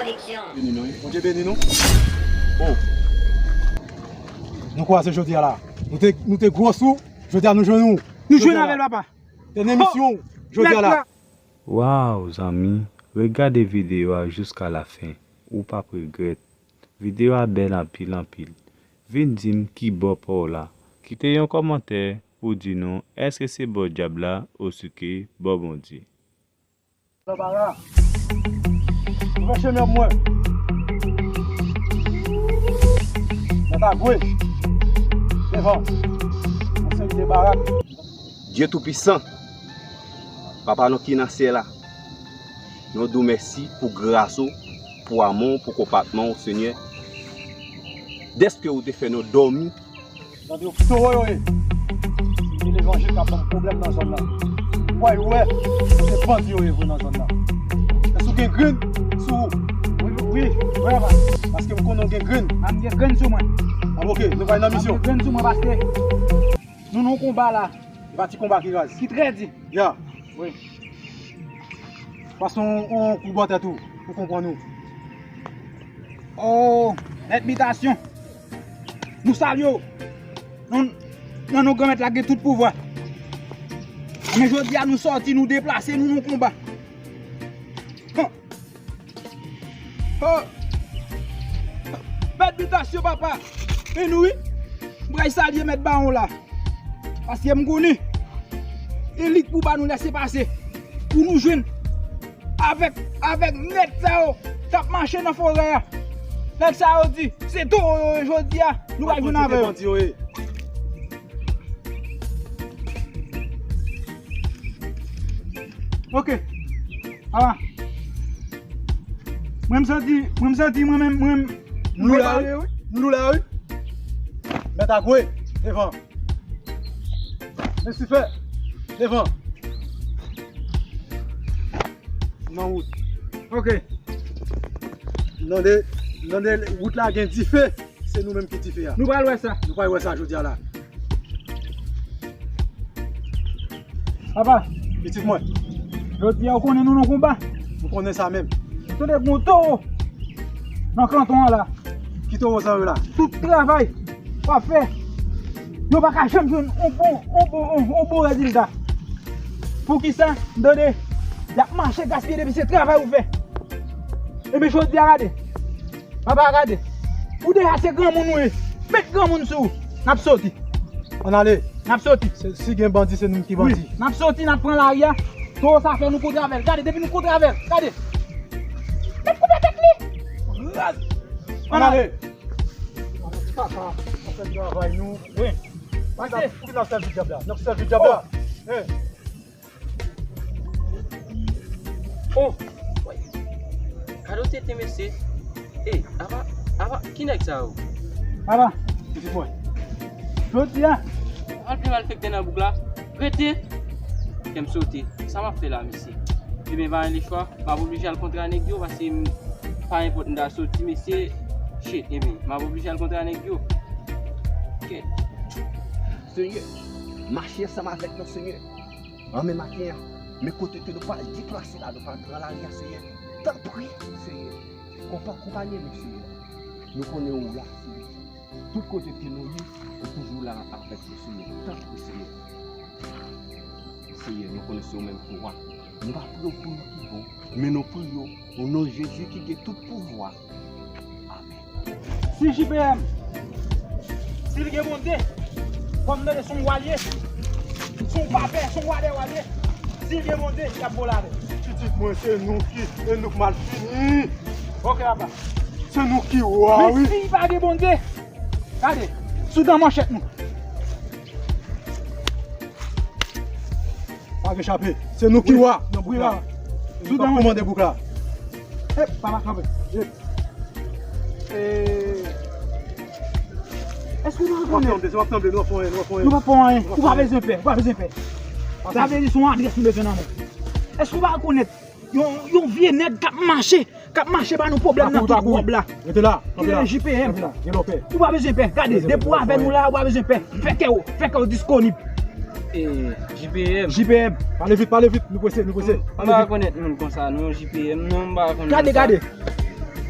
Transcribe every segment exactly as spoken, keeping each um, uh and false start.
Beni nou, wi. Bondye beni nou. Bon. Nou kwaze jodi a la. Nou te, nou te gwo sou, jodi a nou jwenn ou. Nou jwenn avè l, papa. Te nan misyon, jodi a la. Waw, zanmi, regade videyo a jiska la fen. Ou p ap regrèt. Videyo a bèl anpil, anpil. Vin di m ki bò pa w la. Kite yon kòmantè pou di nou èske se bò dyab la osike bò Bondye. Lanbara. Ouvè chemen pou mwen. Mèt Agwe. Devan. Yon seri de barak. Dye Toupisan, Papa nou ki nan syèl la, nou di w mèsi pou gras ou, pou amou w, pou konpatman w, Senyè. Dèske ou te fè nou dòmi. Tande yo, ki towo yo ye. Se levanjil k ap ban m pwoblèm nan zòn nan. W a wè, se bandi yo ye vre nan zòn nan. Èske w gen grenn sou ou? Wi, wi, wi, pa-, paske m konnen w gen grenn. A, m gen grenn sou mwen. A, oke, nou pral nan misyon. A, m gen grenn sou mwen, paske nou nan yon konba la. E pa ti konba ki raz. Ki trè di. Ya. Wi. Pase yon, yon kou bò tèt ou, pou konprann ou. O, mèt bitasyon. Nou salye w. Non, non, non, Granmèt la gen tout pouvwa. Men jodi a nou sòti, nou deplase, nou nan konba. Hon. Hon. Mèt bitasyon, papa. E nou, wi. M pral salye mèt bawon la. Paske m konnen e li k pou ba nou lèsepase pou nou jwenn avèk, avèk nèg sa yo k ap mache nan forè a. Nèg sa yo di se towo yo ye jodi a, nou pral jwenn avè yo. Oke. Ala. Mwen m santi, mwen m santi mwen menm, mwen m prepare wi. Nou la wi. Mèt Agwe, devan. Lesifè, devan. Nan wout. Oke. Nan de, nan de wout la gen dife. Se nou menm ki dife a. Nou pral wè sa. Nou pral wè sa jodi a la. Papa. Pitit mwen. Jodi a ou konnen nou nan konba. Nou konnen sa menm. Tande bon towo nan kanton an la. Ki towo sa yo la? Tout travay w ap fè, yo pa ka janm jwenn yon bon, yon bon, yon, yon bon rezilta. Poukisa? M tande y ap mache gaspiye depi se travay ou fè. Ebyen jodi a gade. Papa, gade. Ou deja se granmoun ou ye. Met granmoun sou ou. N ap soti. Ann ale. N ap soti. Se, si gen bandi, se nou ki bandi. Wi. N ap soti, n ap pran lari a. Towo sa fè nou kontre avè l. Gade, depi nou kontre avè l. Gade. N ap koupe tèt li. Raz. Ann ale. Papa, n ap fè travay nou. Wi. Pase. Pou ki n ap sèvi dyab la? N ap sèvi dyab la. Oh. Hey. Oh! Gade w tete mesye. Ey, apa, apa, ki nèg sa yo? Apa, pitit mwen. Jodi a. Al pi mal fèk te nan bouk la. Rete. Kè m sote. Sa m ap fè la, mesye? Ebyen, pa gen lechwa. M ap oblije al kontre a nèg yo, paske m pa nenpòt m ta soti, mesye. Shit, ebyen, m ap oblije al kontre a nèg yo. Kèt. Senyè, mache ansanm avèk nou, Senyè. Anmen maten an, men kote ke nou pral deplase la, nou pral pran lari a, Senyè. Tanpri, Senyè, konpa-, konpanye nou, Senyè. Nou konnen ou la, Senyè. Tout kote ke nou ye, ou toujou la avèk nou, Senyè. Tanpri, Senyè. Senyè, nou konnen se ou menm ki wa. Nou pa priye w pou nou ki bon, men nou priye w o non Jezi ki gen tout pouvwa. Amèn. Si J P M, si l gen Bondye, kòm m tande se yon wa l ye, se yon papè, se yon wa dè wa l ye, si l gen Bondye, y ap bon lave. Pitit mwen, se nou ki, e nou k mal fini. Ok, papa. Se nou ki wa, wi. Men si pa gen Bondye, gade, sou dan manchèt nou. Pa gen chape. Se nou ki wa nan bouk la. Sou dan manchèt. Kòmande bouk la. E, papa, kanpe. E, èske nou rekonèt? W ap tanbe, w ap tanbe, nou ap fè anyen, nou ap fè anyen. Nou p ap fè anyen. Ou pa bezwen pè, ou pa bezwen pè. Sa vle di se yon adrès nou bezwen nan men. Èske ou pa rekonèt yon, yon vye nèg k ap mache, k ap mache ba nou pwoblèm nan tout wòb la? Rete la, kanpe la. J P M. Rete la, gen lòpè. Ou pa bezwen pè. Gade, depi w avè nou la, ou pa bezwen pè. Fè kè w, fè kè w disponib. E, J P M. J P M. Pale vit, pale vit, nou prese, nou prese. M pa rekonèt moun konsa non, J P M non, m pa rekonèt moun sa. Gade, gade.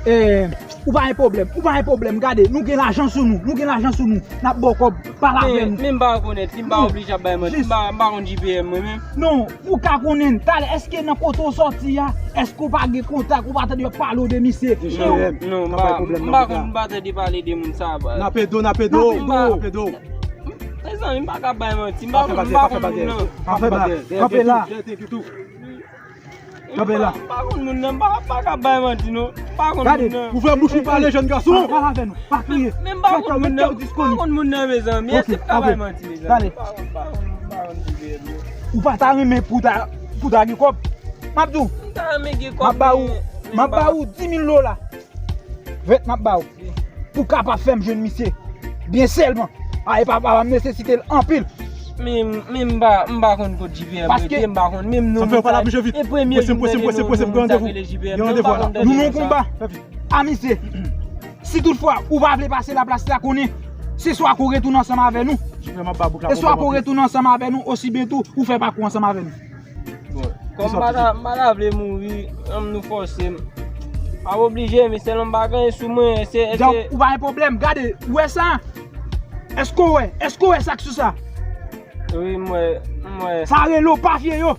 Eh, ou pa gen pwoblèm, ou pa gen pwoblèm. Gade, nou gen lajan sou nou, nou gen lajan sou nou. N ap ba w kòb, pale avè nou. Men m pa rekonèt li, m pa oblije ap bay manti, m pa, m pa konn J P M mwen menm. Non, ou ka konnen, talè, èske nan kote w sòti a, èske w pa gen kontak, ou pa tande yo ap pale w de misye? Non, non, m pa, m pa konn, m pa tande pale de moun sa. N ap ede w, n ap ede w, n ap ede w. Mezanmi, m pa ka bay manti, m pa konn, m pa konn moun nan. Kanpe la. Kanpe la. M pa, m pa konn moun nan, m pa, m pa ka bay manti non. M pa konn moun nan. Gade, ouvè bouch ou pale, jèn gason. Pale avè nou, pa kriye. Men m pa konn moun nan, m pa konn moun nan, mezanmi. Èske m ka bay manti, mezanmi? M pa konn, m pa konn, m pa konn J P M non. Ou pa ta renmen pou ta, pou ta gen kòb? M ap di w. M ta renmen gen kòb, m ap ba ou, men, men m ap ba ou dis mil dola. Vèt m ap ba w. Pou w kapab fè m jwenn misye. Byen sèlman. A, e pa, papa m nesesite l anpil. Men, men m pa, m pa konn kot J P M rete, m pa konn menm non moun sa. E premye jou m tande non moun sa k rele J P M, m pa konn tande non sa. Nou nan yon konba a misye. Si toutfwa ou pa vle pase la plas la konnen, se swa ke w retounen ansanm avè nou, e swa ke w retounen ansanm avè nou, osibyen tou ou fè pakou ansanm avè nou. Bon, kòm m pa ta, m pa ta vle mouri, ann nou fòse m. M ap oblije, men sèlman m pa gen anyen sou mwen, èske, èske... Ou pa gen pwoblèm, gade, ou wè sa? Èske w wè? Èske w wè sa k sou sa? Wi, m wè, m wè. Sa rele w papye yo.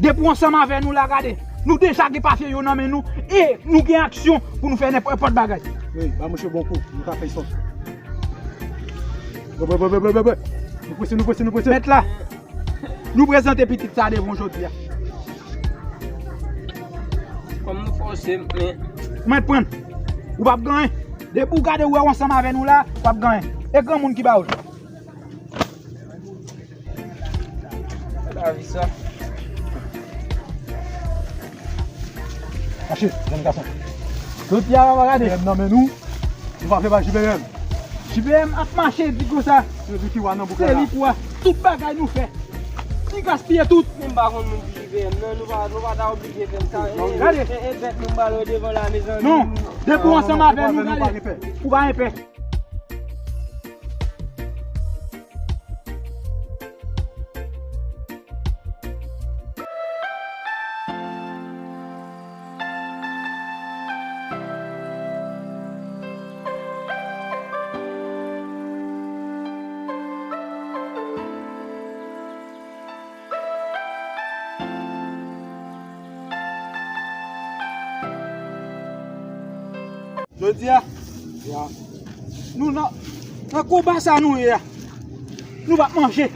Depi w ansanm avè nou la, gade, nou deja gen papye yo nan men nou, e nou gen aksyon pou nou fè nenpòt bagay. Wi, ba mouche bon kou, nou ka fè sòt. Bwè, bwè, bwè, bwè, bwè, bwè. Nou prese, nou prese, nou prese. Mèt la. Nou prezante pitit sa devan w jodi a. Kòm nou fòse, men. Ou mèt pran l. Ou p ap ganyen. Depi w gade w wè w ansanm avè nou la, w ap ganyen. E granmoun ki ba w l. Lavi sa. Mache, jèn gason. Jodi a, papa, gade. J P M nan men nou. Nou pa vle bay J P M. J P M ap mache di konsa. Se li ki wa nan bouk la. Se li ki wa. Tout bagay nou fè. Li gaspiye tout. Men m pa konn moun ki J P M nan, nou pa, nou pa ta oblije fè m sa. Gade. E, e, e bèt nou ba l devan la, mezanmi. Non. Depi w ansanm avè nou, gade. Ou pa gen pè. Jodi a, nou nan, nan konba sa nou ye a. Nou p ap manje,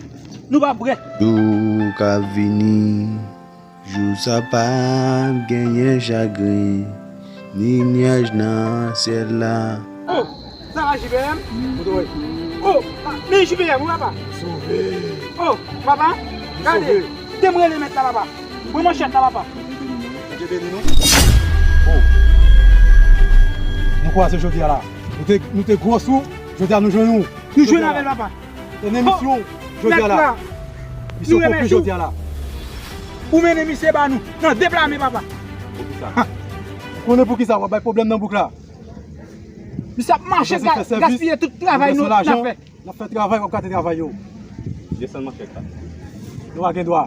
nou p ap bwè. Jou k ap vini, jou sa p ap genyen chagren, ni nyaj nan syèl la. Oh, sa va J P M? Oh, men J P M, wi papa. Sove. Oh, papa, gade, te m rele mèt la, papa. Pran manchèt la, papa. Bondye beni nou. Oh. Nou kwaze jodi a la. Nou te, nou te gwòs ou, jodi a nou jwenn ou. Nou jwenn avè l, papa. Emisyon jodi a la. Misyon konkli jodi a la. Ou mennen misye ba nou nan de pla men, papa. Poukisa? Ou konnen poukisa w ap bay pwoblèm nan bouk la? Misye ap mache gaspiye tout travay nou n ap fè. N ap fè travay, w ap gate travay yo. Desann manchèt la. Nou pa gen dwa.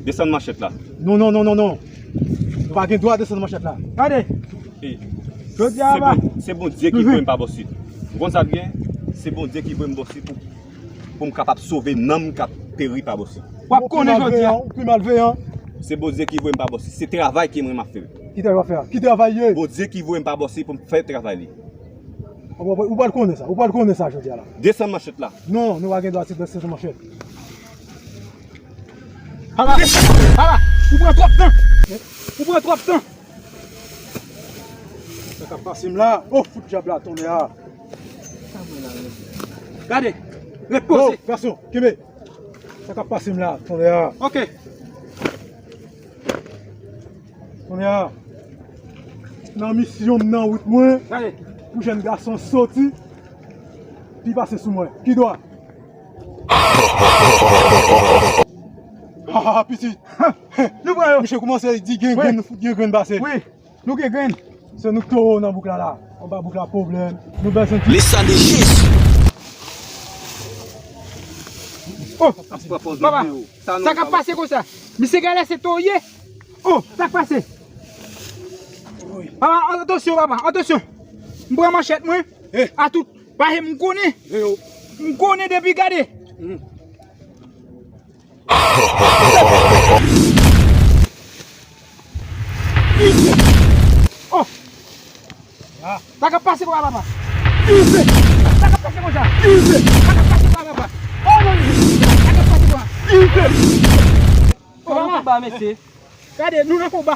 Desann manchèt la. Non, non, non, non, non. Nou pa gen dwa desann manchèt la. Gade. Jodi a, se Bondye ki voye m pa bòsi. Ou konn sa k gen? Se Bondye ki voye m bòsi pou, pou m kapab sove nanm k ap peri pa bòsi. W ap konnen jodi a. Ou pi malveyan. Se Bondye ki voye m pa bòsi. Se travay ke mwen m ap fè. Ki travay w ap fè a? Ki travay ye? Bondye ki voye m pa bòsi pou m fè travay li. Ou pral konnen sa, ou pral konnen sa jodi a la. Desann manchèt la. Non, nou pa gen dwa desann manchèt. Papa, papa, ou pran twòp tan. Ou pran twòp tan. Sa k ap pase m la? Oh, fout dyab la, tonnè a. Gade, ret poze. Oh, gason, kenbe. Sa k ap pase m la, tonnè a. Ok. Kounye a, nan misyon m nan wout mwen, pou jèn gason soti, pi pase sou mwen. Ki dwa? Ha, ha, ha, pitit. Nou pran yo. Misye koumanse di gen grenn, nou fout gen grenn pase. Wi, nou gen grenn. Se nou k towo nan bouk la la. Anba bouk la pwoblèm. Nou bezwen di. Lesa de Jezi. Oh, papa, sa k ap pase konsa? Misye genlè se towo ye. Oh, sa k pase? Papa, atansyon, papa, atansyon. M pran manchèt mwen. A tout. Paske m konnen. M konnen depi gade. Oh! Sa k ap pase konsa, papa? Sa k ap pase konsa? Sa k ap pase konsa, papa? Oh, non, non. Sa k ap pase konsa? Oh, papa. Gade, nou nan konba.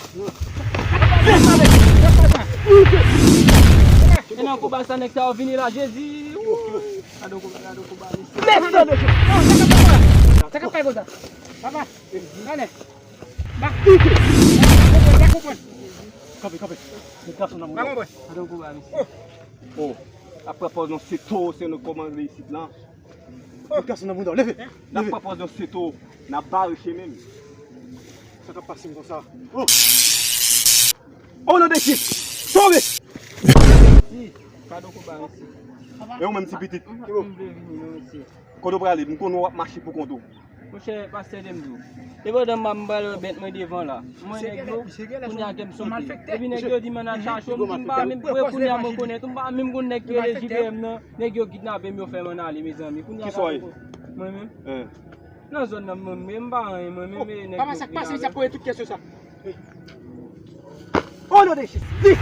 E nan konba sa nèg sa yo vini la, Jezi. Gade konba, gade konba, mesye. Sa k ap fè konsa? Papa, gade. Kanpe, kanpe. Gade konba, mesye. Oh, apre pòz nan se to, se nou kòmande isit lan. Met gason nan bouda w, leve. N ap pran pòz nan se to, n ap bare chemen m. Sa k ap pase m konsa? Oh! O non de Jezi! Tonbe! Padon konba, mesye. E ou menm ti pitit? M vle vini, non, mesye. Kote w prale? M konnen w ap mache pou kont ou. Monchè, pastè, de m di w. E pandan m ap pale bèt mwen devan la. Mwen nèg yo, kounye a kè m sote. Epi nèg yo di m ann al chache w, m di m pa menm, kounye a m rekonèt ou, m pa menm konn nèg ki rele J P M nan. Nèg yo kidnape m, yo fè m ann ale, mezanmi. Kounye a. Kisa w ye? Mwen menm? Nan zòn nan, mwen menm, m pa anyen, mwen menm, e nèg yo. Papa, sa k pase, misye ap poze tout kesyon sa? O non de Jezi!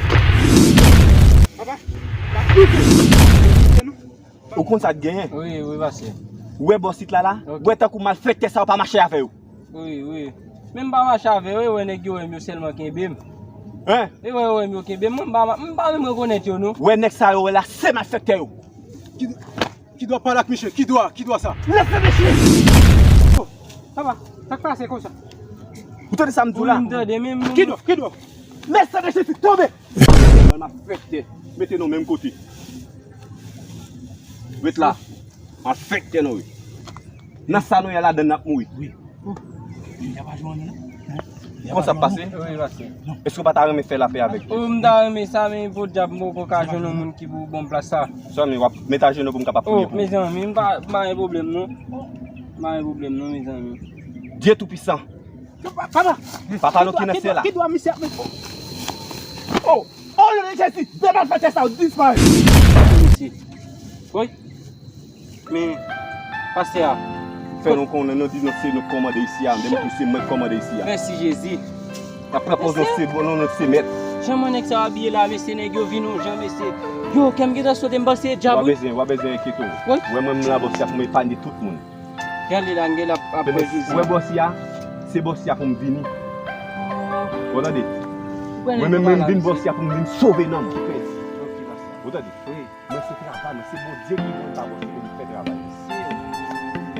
Papa, papa, ou konn sa k genyen? Wi, wi, pastè. Ou wè bòs it la la? Ok. Ou wè tankou malfektè sa yo pa mache avè yo. Wi, wi. Men m pa mache avè yo, e wè nèg yo wè m yo sèlman kenbe m. Hein? E wè yo wè m yo kenbe m, mwen m pa, m pa menm rekonèt yo non. Wè nèg sa yo wè la, se malfektè yo. Ki, ki dwa pale ak misye? Ki dwa? Ki dwa sa? Lèse mesye! Oh, papa, sa k pase konsa? Ou tande sa m di w la? Wi, m tande, men m... Ki dwa? Ki dwa? Lèse mesye, tonbe! Malfektè, mete nou menm kote. Ret la. Malfektè nou ye. Nan sa nou ye a, ladann n ap mouri. Wi. Kòman sa ap pase? Wi, pase. Èske w pa ta renmen fè lapè avèk yo? Wi, m ta renmen sa, men podyab m poko ka jwenn yon moun ki pou ban m plas sa. Zanmi, w ap met ajenou pou m kapab priye pou ou. Oh, mezanmi, m pa, m pa gen pwoblèm non. M pa gen pwoblèm non, mezanmi. Dye Toupisan. Papa! Papa nou ki nan syèl la. Ki dwa misye ap met? Oh! O non de Jezi, de malfektè sa yo disparèt. Mesye. Woy. Men, pastè a. Fè nou konnen, nou di nou se nou k kòmande isi a, menm tou se mwen k kòmande isi a. Mèsi Jezi. N ap pran pòz nou se bon, nou, nou se mèt. Jan mwen nèg sa yo abiye la, mesye, nèg yo vin yon jan, mesye. Yo, kè m gentan sote, m panse e dyab wi. W pa bezwen, w pa bezwen enkyete w. Wi. Wè mwen menm la bòs la pou m epanye tout moun. Gade la, m gen la ap pran Jezi. Ou wè bòs ya, se bòs ya pou m vini. Ou tande? Mwen menm, mwen m vin bòs ya pou m vin sove nanm. Ou tande? Mwen se travay, mwen se Bondye ki mwen pa bòs pou m fè travay.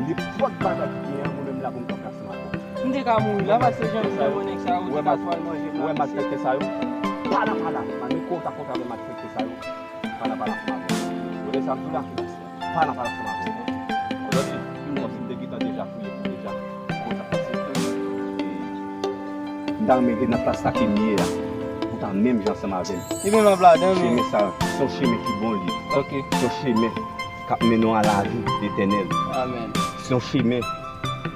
Nenpòt bagay ki gen an, mwen menm la pou m kanpe ansanm avè w. M te ka mouri la, paske jan m fè mwen nèg sa yo, ou te ka fè al manje m la. Ou wè malfektè sa yo? Pala, pala, pa nan kò w ta kontre avè malfektè sa yo. Pala, pala ansanm avè m. Ou tande sa m di w la? Pala, pala ansanm avè m. Ou tande? Kòmsi m te gentan deja priye pou deja. Kòman sa pase? M ta renmen gen nan plas sa ke m ye a. Ou ta menm jan ansanm avè m. Ebyen, m ap ladan l wi. Chemen sa, se yon chemen ki bon li ye. Ok. Se yon chemen k ap mennen w a lavi etènèl. Amèn. Se yon chemen,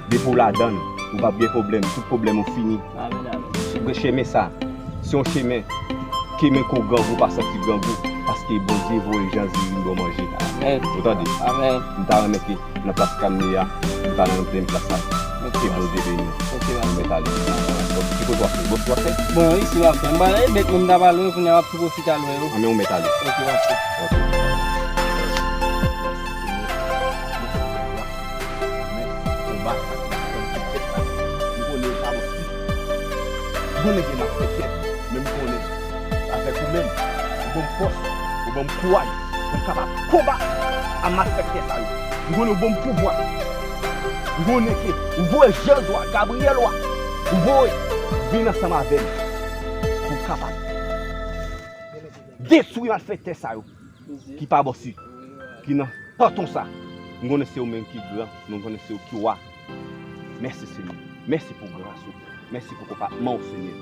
depi w ladan l, ou p ap gen pwoblèm, tout pwoblèm ou fini. Amèn, amèn. Chemen sa, se yon chemen ke men ko grangou pa santi grangou, paske Bondye voye Jan Ziri vin ba w manje. Amèn. Ou tande? Amèn. M ta renmen ke nan plas Kamni a, m ta nan menm plas la. Ok. Ke Bondye beni w. Ok, pastè. Ou mèt ale. Ki kote w ap fè? Bòs w ap fè? Bon, isi m ap fè. M pa nan bèt, men m ta pral wè, kounye a m ap tou pwofite al wè yo. Anben, ou mèt ale. Ok, pastè. Ok. Mèsi pou konba sa ki nan fè m pou fèt la. M konnen e pa bòs li. M konnen gen malfektè, men m konnen avèk ou menm, ou ban m fòs, ou ban m kouraj pou m kapab konba a malfektè sa yo. M konnen ou ban m pouvwa. M konnen ke ou voye zanj ou a, Gabriyèl ou a, ou voye vin ansanm avè m pou m kapab detwi malfektè sa yo ki pa bòs li, ki nan kanton sa. M konnen se ou menm ki gran, men m konnen se ou ki wa. Mèsi, Senyè. Mèsi pou gras ou. Mèsi pou konpatman w, Senyè,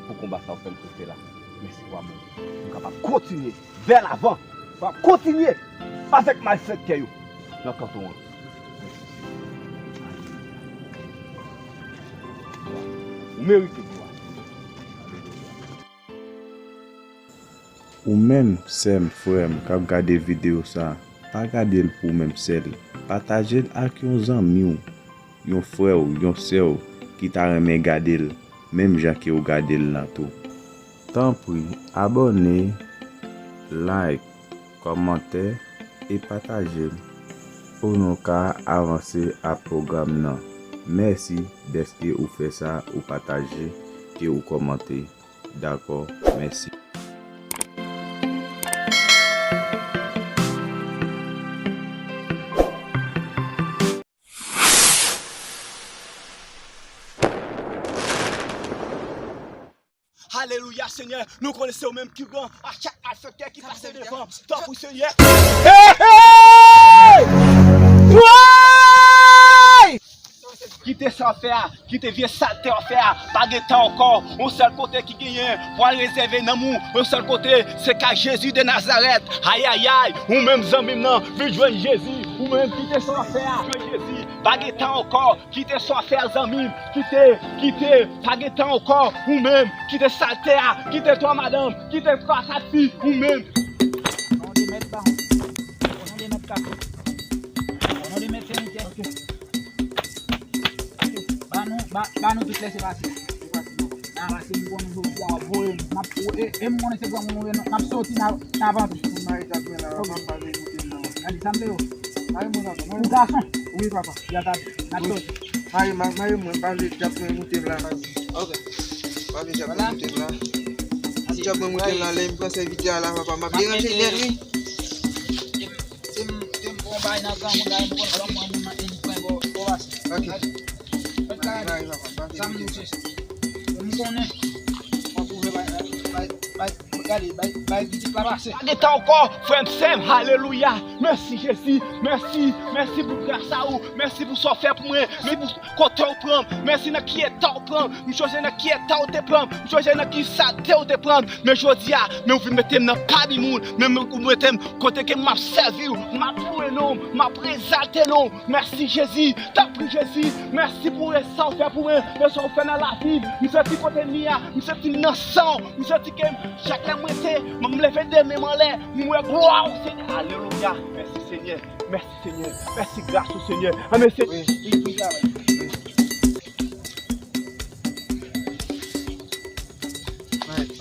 pou konba sa w fè m pou fè la. Mèsi pou amou w. M kapab kontinye vè lavan. M ap kontinye avèk malfektè yo nan kanton an. Mèsi, Senyè. Alelouya. Ou merite glwa. Alelouya. Ou menm, sè m, frè m, k ap gade videyo sa, pa gade l pou ou menm sèl. Pataje l ak yon zanmi w, yon frè w, yon sè w ki ta renmen gade l, menm jan ke w gade l lan tou. Tanpri, abòne, like, kòmante e pataje l pou nou ka avanse ak pwogram nan. Mèsi dèske ou fè sa, ou pataje e ou kòmante. Dakò, mèsi. Alelouya, Senyè, nou konnen se ou menm ki gran. A chak malfektè ki pase devan, tanpri, Senyè. Hey, hey! Woy! Kite sa w fè a, kite vye salte w fè a, pa gen tan ankò. Yon sèl kote ki genyen, pral rezève nanm ou. Yon sèl kote, se kay Jezi de Nazarèt. Ayayay, ou menm zanmi m nan, vin jwenn Jezi. Ou menm kite sa w fè a, jwenn Jezi. Pa gen tan ankò, kite sa w fè a, zanmi m. Kite, kite, pa gen tan ankò. Ou menm, kite salte a, kite twa madanm, kite twa kat fi, ou menm. Yon de mèt ba, yon de mèt kafe, yon de mèt fènitè. Ba nou, ba, ba nou tout lèse pase. N a pase, m konnen jodi a w ap voye m. N ap, e, e m konnen se granmoun ou ye, n ap soti, n a, n ap antre. Mari djab mwen la, papa, pa vle moute m nan. Gade, sa m te yo. Mari mwen la, mari. Pou gason. Wi, papa. Ya gade, n ap soti. Mari, ma-, mari mwen, pa vle djab mwen moute m la. Ok. Pa vle djab mwen moute m la. Si djab mwen moute m la, lè m pran sèvitè a la, papa, m ap deranje nèt, wi. Se m, se m bon bay nan granmoun la, e m konn granmoun nan, e li pran bò, bò pase. Ok. Mari, mari, papa, pa vle moute m. Sa m di w se sa. M konnen. M ap pwouve bay, bay, bay, bay, gade, bay, bay pitit la pase. Pa gen tan ankò, frè m, sè m, alelouya. Mèsi, Jezi. Mèsi, mèsi pou gras a ou. Mèsi pou sa w fè pou mwen. Mèsi pou kote w pran m. Mèsi nan ki eta w pran m. M sonje nan ki eta w te pran m. M sonje nan ki salte w te pran m. Men jodi a, men ou vin mete m nan pami moun. Men ou mete m kote ke m ap sèvi w. M ap louwe non w. M ap egzalte non w. Mèsi, Jezi. Tanpri, Jezi. Mèsi pou sa w fè pou mwen. Pou sa w fè nan lavi m. M santi kote m ye a. M santi m nan san w. M santi ke chak lè m rete, m leve de men m anlè. M wè glwa w, Senyè. Alelouya. Mèsi, Senyè. Mèsi, Senyè. Mèsi, gras ou, Senyè. Amèn, Senyè. Wi. Wi, wi, travay.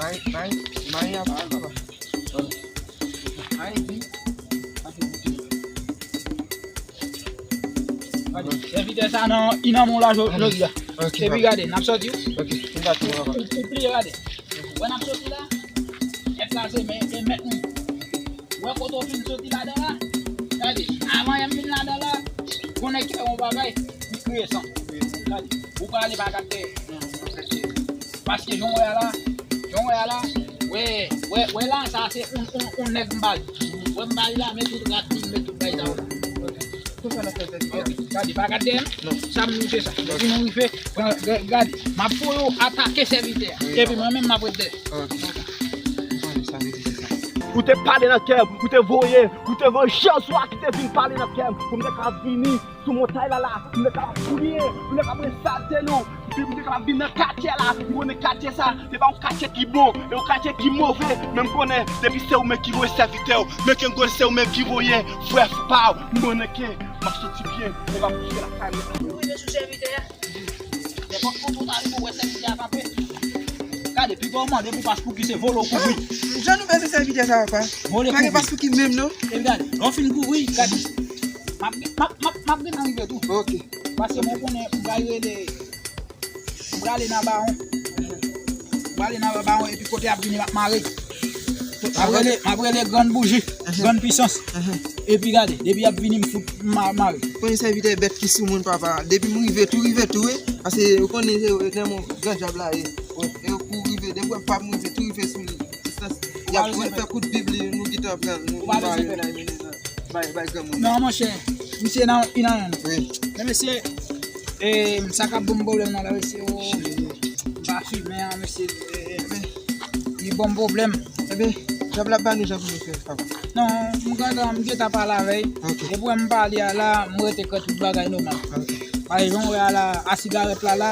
Bay, bay, bay, bay, papa. Bay, di. Gade, sèvitè sa nan inanm ou la jo-, jodi a. Ok, epi papa. Gade, n ap soti, wi. Ok, m dakò, papa. Ou, ou, ou pliye, gade. Wè n ap soti la. Nèt la se men, e mèt nou. Wè kote w fin soti ladan la. Gade, avan yè m vin ladan la, konnen kè yon bagay, li kriye san. Gade, ou prale pa gad dèyè. Paske jan w wè a la, jan w wè a la, wè, wè, wè la, sa se yon, yon, yon nèg m ba li. Wè m ba li la, men tout rad li, men tout bagay sa yo la. Gade, pa gad dèyè m. Sa m di w se sa. Depi nou rive, gade, m ap voye w atake sèvitè a. Epi mwen menm m ap ret dèyè. Ou te pale nan kè m, ou te voye, ou te voye anj ou a ki te vin pale nan kè m, pou m te ka vini sou montay la la, m te ka priye, m te ka priye salte non, epi m te ka vin nan katye la, m konnen katye sa, se pa yon katye ki bon, e yon katye ki move, men m konnen, depi se ou menm ki voye sèvitè w, men ke m konnen se ou menm ki voye frè pa w, m konnen ke m ap soti byen, e m ap kouche lakay mwen. Ou rive sou sèvitè a? Nenpòt kote w ta rive, w wè sèvitè a kanpe. Gade, piga w mande pou paspouki se vole w kouvri. Jan nou bezwen sèvitè sa, papa. Vole kouvri. Pa gen paspouki menm, non? Epi gade, lè w fin kouvri, gade. M ap, m ap, m ap, m ap gentan rive tou. Ok. Paske mwen konnen m pral rele, m prale nan bawon. M prale nan bawon epi kote y ap vini m ap mare. M ap rele, m ap rele grann bouji, grann pisans. Epi gade, depi y ap vini m fout m a-, mare. Konnen sèvitè bèt ki sou moun, papa. Depi m rive, tou rive tou, wi. Paske ou konnen se nan men gran djab la ye. E pou rive, depi w ap m rive, tou rive sou li. Distans, y ap fè kout bib li, nou gentan pran, nou mare nan men li. Bay, bay granmoun. Non, monchè, misye nan, li nan yon. Wi. Men mesye, e, sa k ap ban m pwoblèm nan la, mesye, o, m pa fimen an, mesye, e, li ban m pwoblèm. Ebyen, djab la ba nou jan pou nou fè, papa. Non, m gentan, m gentan pale avè l. Ok. Depi w wè m pale a la, m rete kwè tout bagay nòmal. Ok. Paske jan w wè a la, a sigarèt la la,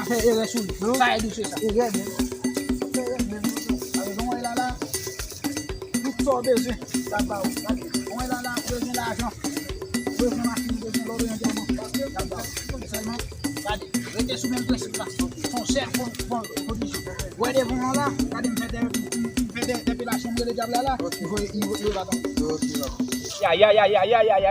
pa fè erè sou li. Non. Pa edousi sa. Erè, men. Erè, men. Sa rezon wè la la. Tout sa w bezwen, l ap ba ou. Gade, mwen la la, ou bezwen lajan, ou bezwen machin, ou bezwen lò, ou bezwen dyaman, l ap ba ou. Sèlman, gade, rete sou menm prensip la. Se yon sèl kon-, kon-, kondisyon. Wè devan an la, gade m fè de, m fè de, depilasyon, m rele dyab la la, li voye, li voye, li va tonbe. Ok, papa. Yay, yay,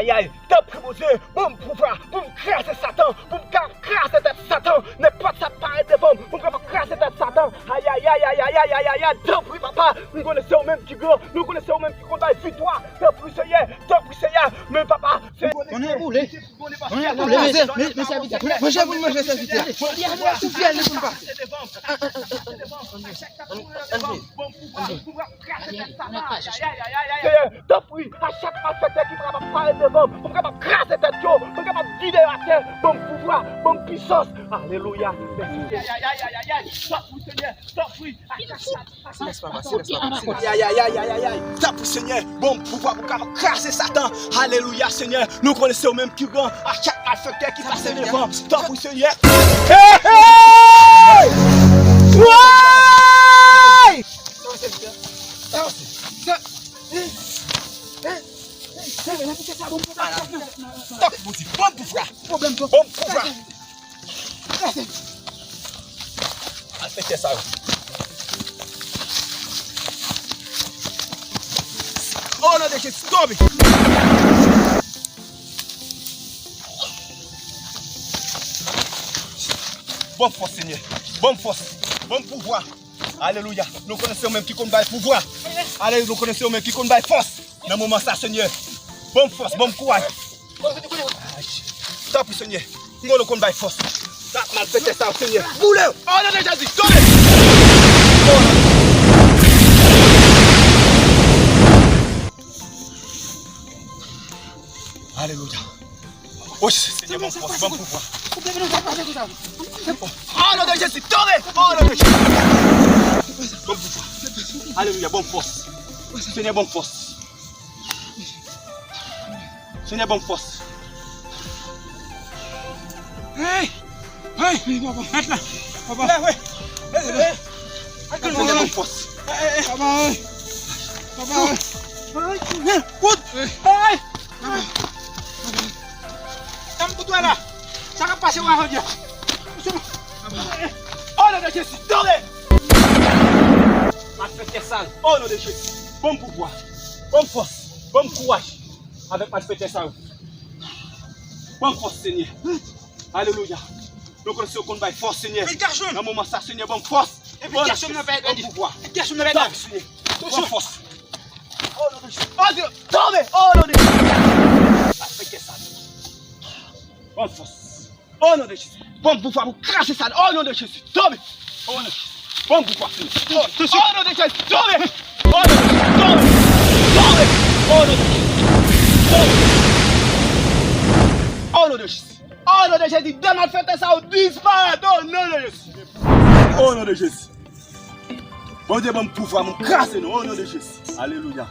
yay. Tanpri, Bondye, ban m pouvwa pou m kraze Satan, pou m ka kraze tèt Satan. Nenpòt sa k parèt devan m, pou m kapab kraze tèt Satan. Ayayay, ayayay, ayayay, tanpri, papa. Nou konnen se ou menm ki gran, nou konnen se ou menm ki konn bay viktwa. Tanpri, Senyè, tanpri, Senyè. Men, papa, se. Konnen boule. Konnen boule, mesye, mesye, sèvitè. Manje pou n manje, sèvitè. Sou fyèl li pou n pase. Ann, ann, ann, ann. Bon pouvwa pou m ap kraze tèt Satan. Ayayay, ayayay. Seyè, tanpri, a chak malfektè ki kapab parèt devan m, pou m kapab kraze tèt yo, pou m kapab vide yo atè, ban m pouvwa, ban m pisans. Alelouya. Mèsi, Seyè. Ayayay, ayayay. Tanpri, Senyè, tanpri, a chak malfektè. Silans, papa, silans, papa, silans. Ayayay, ayayay. Tanpri, Senyè, ban m pouvwa pou m kapab kraze Satan. Alelouya, Senyè. Nou konnen se ou menm ki gran. A chak malfektè ki pase devan m, tanpri, Senyè. Hey, hey! Woy! Tanpri, Bondye, ban m pouvwa. Ban m pouvwa. Malfektè sa yo. O non de Jezi, tonbe! Ban m fòs, Senyè. Ban m fòs. Ban m pouvwa. Alelouya. Nou konnen se ou menm ki konn bay pouvwa. Alelouya. Nou konnen se ou menm ki konn bay fòs. Nan moman sa, Senyè, ban m fòs, ban m kouraj. Tanpri, Senyè. M konnen ou konn bay fòs. Sa malfektè sa yo, Senyè. Boule yo. O non de Jezi, tonbe. Alelouya. O Senyè, ban m fòs, ban m pouvwa. O non de Jezi, tonbe. O non de Jezi. Ban m pouvwa. Alelouya, ban m fòs. Senyè, ban m fòs. Senyè, ban m fòs. Hey! Hey! Hey, papa, mèt la. Papa. Hey, hey. Hey, hey. Senyè, ban m fòs. Hey, hey, hey. Papa, hey. Papa, hey. Hey, kout. Hey. Hey. Tanm kout la. Sa k ap pase w a jodi a? O non de Jezi, tonbe! Malfektè sal, o non de Jezi. Ban m pouvwa. Ban m fòs. Ban m kouraj. Avèk malfektè sa yo. Ban m fòs, Senyè. Alelouya. Nou konnen se ou konn bay fòs, Senyè. Nan moman sa, Senyè, ban m fòs. Ban m pouvwa. Ban m fòs. O non de Jezi. O non de Jezi. Tonbe! O non de Jezi. Malfektè sal. Ban m fòs. O non de Jezi. Ban m pouvwa pou kraze sa. O non de Jezi. Tonbe. O non. Ban m pouvwa. O non de Jezi. Tonbe. O non de Jezi. Tonbe. Tonbe. O non de Jezi. Tonbe. O non de Jezi. O non de Jezi. De malfektè sa yo disparèt. O non de Jezi. O non de Jezi. Bondye ban m pouvwa, mwen kraze nou, o non de Jezi. Alelouya.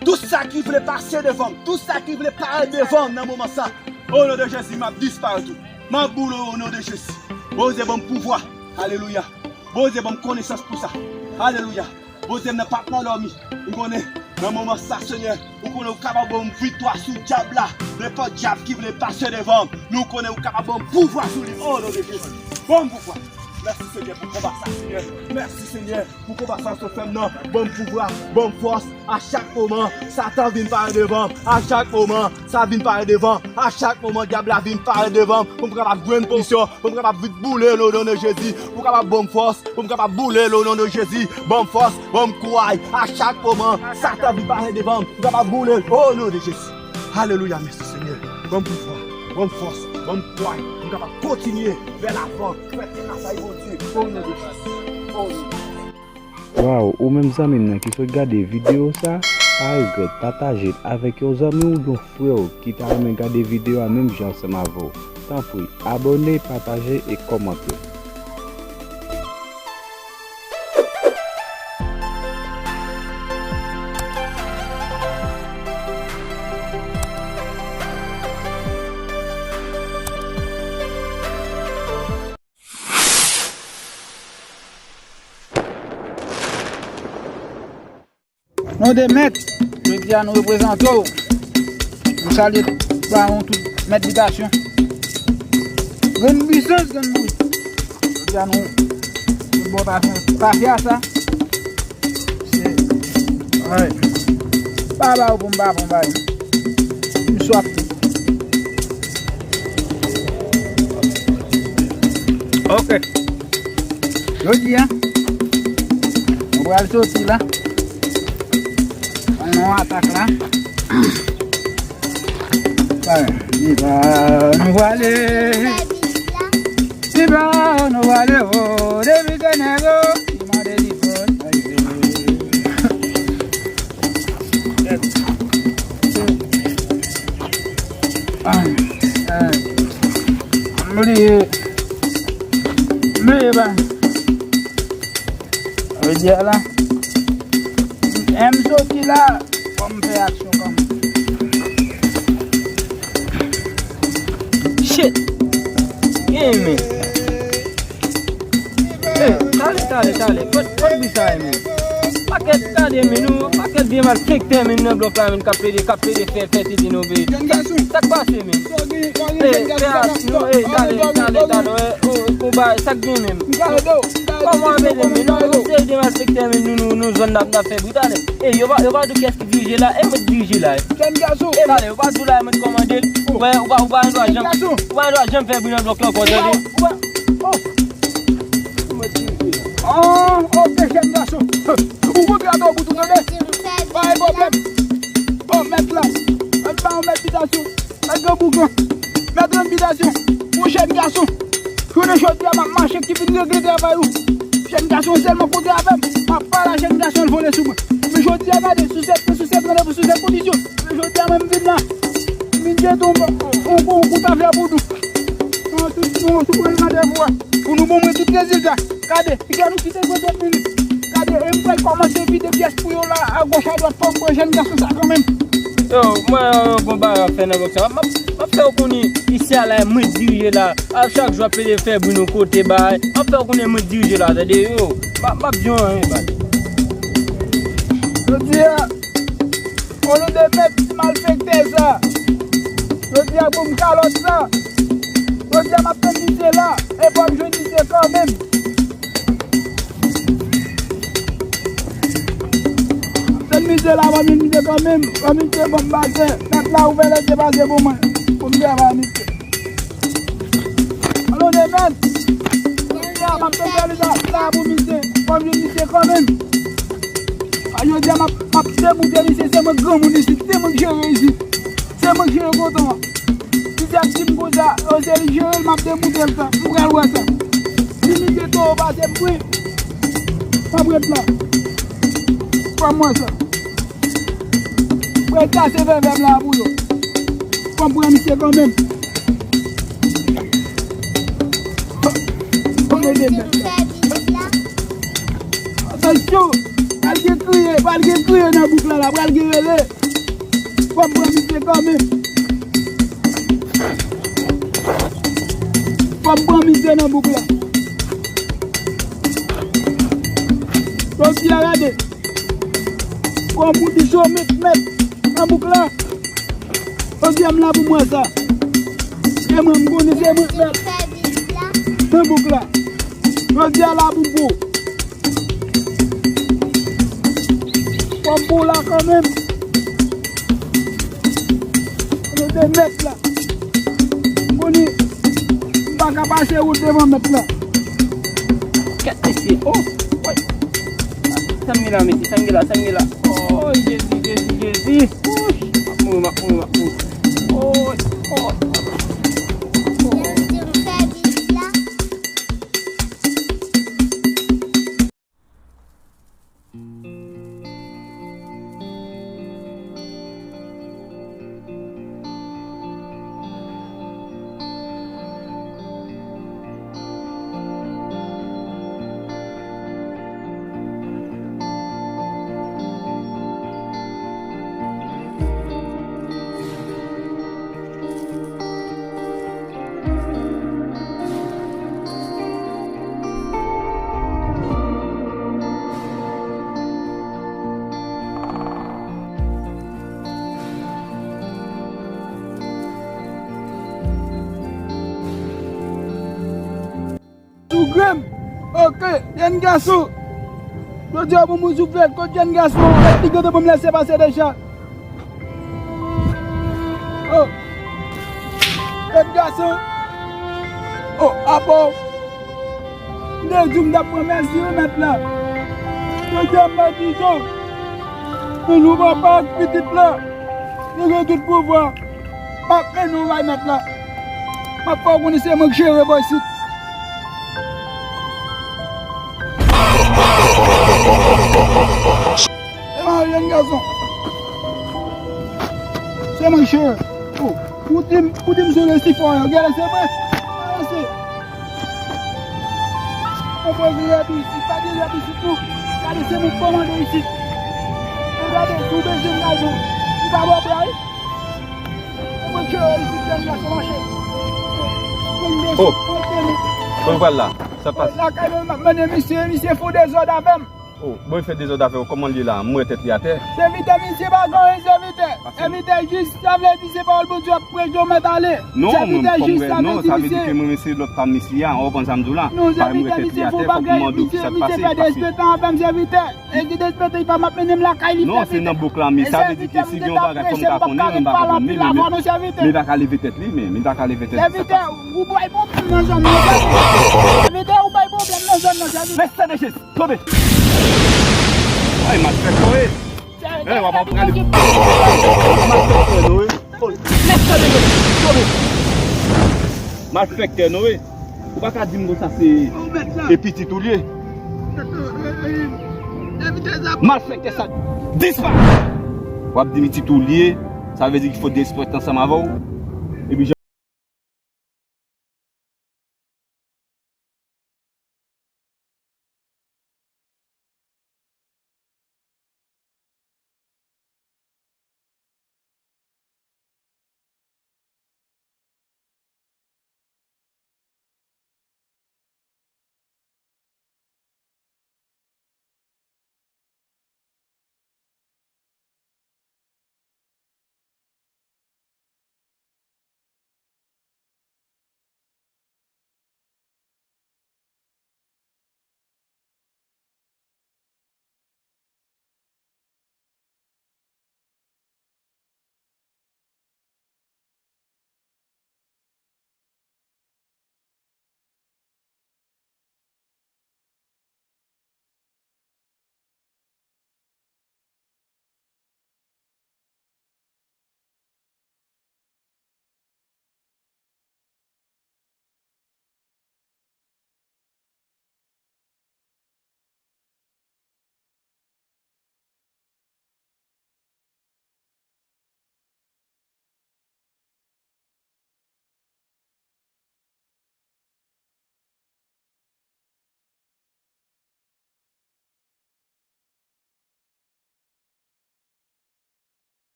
Tout sa ki vle pase devan m, tout sa ki vle parèt devan m nan moman sa, o non de Jezi, m ap disparèt ou. M ap boule w, o non de Jezi. Bondye ban m pouvwa. Alelouya. Bondye ban m konesans pou sa. Alelouya. Bondye m nan p ap nan dòmi. M konnen, nan moman sa, Senyè, ou konnen ou kapab ban m viktwa sou dyab la. Nenpòt dyab ki vle pase devan m, nou konnen ou kapab ban m pouvwa sou li. O non de Jezi, ban m pouvwa. Mèsi, Senyè, pou konba sa, Senyè. Mèsi, Senyè, pou konba sa w fè m nan. Ban m pouvwa, ban m fòs. A chak moman, Satan vin parèt devan m. A chak moman, sa vin parèt devan m. A chak moman, dyab la vin parèt devan m. Pou m kapab jwenn pwisyon, pou m kapab vin boule l o non de Jezi. Pou m kapab ban m fòs, pou m kapab boule l o non de Jezi. Ban m fòs, ban m kouraj. A chak moman, Satan vin parèt devan m. Pou m kapab boule l o non de Jezi. Alelouya, mèsi Senyè. Ban m pouvwa, ban m fòs, ban m kouraj. Pou m kapab kontinye vè lavan. Fè travay Bondye o non de Jezi. O non de Jezi. Waw, ou menm zanmi m nan ki sot gade videyo sa, pa regrèt pataje l avèk yon zanmi w, yon frè w ki ta renmen gade videyo a menm jan ansanm avè w. Tanpri, abòne, pataje e kòmante. Non de mèt, jodi a nou reprezante w. Nou salye bawon tout mèt bitasyon. Grenn bwisans, grenn bwi. Jodi a nou, nou bon pafya, pafya sa. Se, wi. Pa ba ou pou m pa pran bay. M swaf. Ok. Jodi a, nou pral soti la. Ann nan atak la. Viva nou prale. Viva nou prale, oh, depi se nèg, oh, ki mande li fòs. Ay, ay. M bliye. M bliye ba. Jodi a la, m soti la, fò m fè aksyon kanmenm. Shit! Hey, men. Hey, tale, tale, tale. Kot, kot bri sa ye, men? Pakèt, tande, men, nou, pakèt vye malfektè, men, nan blòk la, men, k ap plede, k ap plede fè, fè tete nou, men. Sa, sa k pase, men? Hey, teyat, nou, hey, tale, tale, tale, hey, oh, konba, sa k gen, men? Kòman w ap ede m, men? Non, nou se de malfektè, men, nou, nou, nou zòn n ap, n ap fè bri, tale. Hey, yo pa, yo pa di w kiyès ki dirije la, e mwen k dirije la, e. Jèn gason. E tale, yo pa di w la, e mwen k kòmande l. Ou pa, ou pa, ou pa gen dwa janm, ou pa gen dwa janm fè bri nan blòk la ankò, tande. Ou pa, oh. Ah, ok, jèn gason. Ou kontre atò bout ou tande. Pa gen pwoblèm. Oh, mèt la. Mèt la, mèt bitasyon. Mèt gran boukan. Mèt gran bitasyon. Yon jèn gason. Jounen jodi a, m ap mache ki vin regle travay ou. Jèn gason sèlman kontre avè m. M ap pale a jèn gason, l vole sou mwen. Men jodi a, gade, sou sèt, sou sèt randevou, sou sèt kondisyon. Men jodi a, mwen, m vin la. M vin jete yon, yon, yon kout afè pou nou. Yon tout, yon tout randevou a. Pou nou ban mwen tout rezilta. Gade, piga nou kite trant minit. Gade, e m pral kòmanse vide pyès pou yo la, agoch, adwat, fò m pran jèn gason sa kanmenm. Yo, mwen, yo, gon bagay ap fè nan blòk sa. M ap, m ap fè w konnen, isi a la, e mwen k dirije la. A chak jou ap pede fè bri nou kote bay. M ap fè w konnen mwen k dirije la, tande, yo. M ap, m ap di w anyen, bay. Jodi a, o non de mèt ti malfektè sa. Jodi a, pou m kalòt sa. Jodi a, m ap tann misye la. E fò m jwenn misye kanmenm. Tann misye la, ban misye kanmenm, ban misye ban m pase. Mèt la ouvè lèt pase pou mwen, pou m travay misye. Alò, mèt. Misye a, m ap tann misye la, la pou misye, ban m jwenn misye kanmenm. A, jodi a, m ap, m ap demoute misye, se mwen granmoun isit, se mwen k jere isit. Se mwen k jere koton an. Misye ap di m konsa, o, se li k jere l, m ap demoute l sa. M pral wè sa. Si misye towo pase m, wi. M ap ret la. Fò m wè sa. Mwen kase vèvè m la pou yo. Fò m pran misye kanmenm. Fò m ede m. Atansyon! Pral gen kriye, pral gen kriye nan bouk la, la, pral gen rele. Fò m pran misye kanmenm. Fò m pran misye nan bouk la. Bon, si a gade. Fò m di cho mèt mèt nan bouk la. Jodi a m la pou m wè sa. E mwen m konnen se mwen k mèt nan bouk la. Jodi a la pou m pou. Fò m pou la kanmenm. Nou te mèt la. M konnen m pa ka pase wout devan mèt la. Kèt mesye, oh, woy. Sa m gen la, mesye, sa m gen la, sa m gen la. Oh, Jezi, Jezi, Jezi. Wouch, m ap mouri, m ap mouri, m ap mouri. Oh, oh. Sou grenn. Oke, jèn gason. Jodi a pou moun souflèt, kot jèn gason? Li gentan pou m lèse pase deja. Oh. Jèn gason. Oh, apa w. M te di w m t ap pran mezi wi mèt la. Jodi a m pa di sa. Men nou papa ak pitit la. Yo gen tout pouvwa. M ap mennen w bay mèt la. M ap fè w konnen se mwen k jere bò isit. E mwen jèn gason. Se mwen k jere. Oh, ou di m, ou di m sou le sifon yo. Gade se mwen. Avanse. Konpoze rèd ou isit, pa gen rèd isit non. Gade se mwen k kòmande isit. Gade, si w bezwen m gason, m pa ba w bra wi. E mwen k jere isit, jèn gason mache. Mwen m bezwen, oh, mwen tande. Kote w pral la? Sa k pase? Lakay mwen, m ap mennen misye, misye fè dezòd avè m. Oh, bon, li fè dezòd avè w, kòman l ye la? M wè tèt li atè. Sèvitè, misye pa gen anyen, sèvitè. Sèvitè jis, sa vle di se pawòl Bondye w ap preche w mèt ale. Non, mwen, sèvitè jis, sa vle di non, sa vle di misye ke mwen, se lòt pa misye a, ou konprann sa m di w la? Non, sèvitè, misye fè w bagay, misye, misye fè dezòd avè m, sèvitè. E di despete, pa m ap mennen m lakay li, sèvitè. Non, se nan bouk la, men sa vle di ke si gen yon bagay fò m ka konnen, men m pa ka konnen, men, men li pa ka leve tèt li, men li pa ka leve tèt li. Sèvitè, ou bay pwoblèm nan zòn nan, sèvitè. Sèvitè, ou bay pwoblèm nan zòn nan, sèvitè. Lèse de Jezi, tonbe. Ay, malfektè, wi. Eh, w ap pran li. Malfektè, non, wi. Lèse de Jezi, tonbe. Malfektè, non, wi. Ou pa ka di m konsa se, e pitit ou l ye. Malfektè sa disparèt. W ap di pitit ou l ye, sa vle di ki fò disparèt ansanm avè w. Epi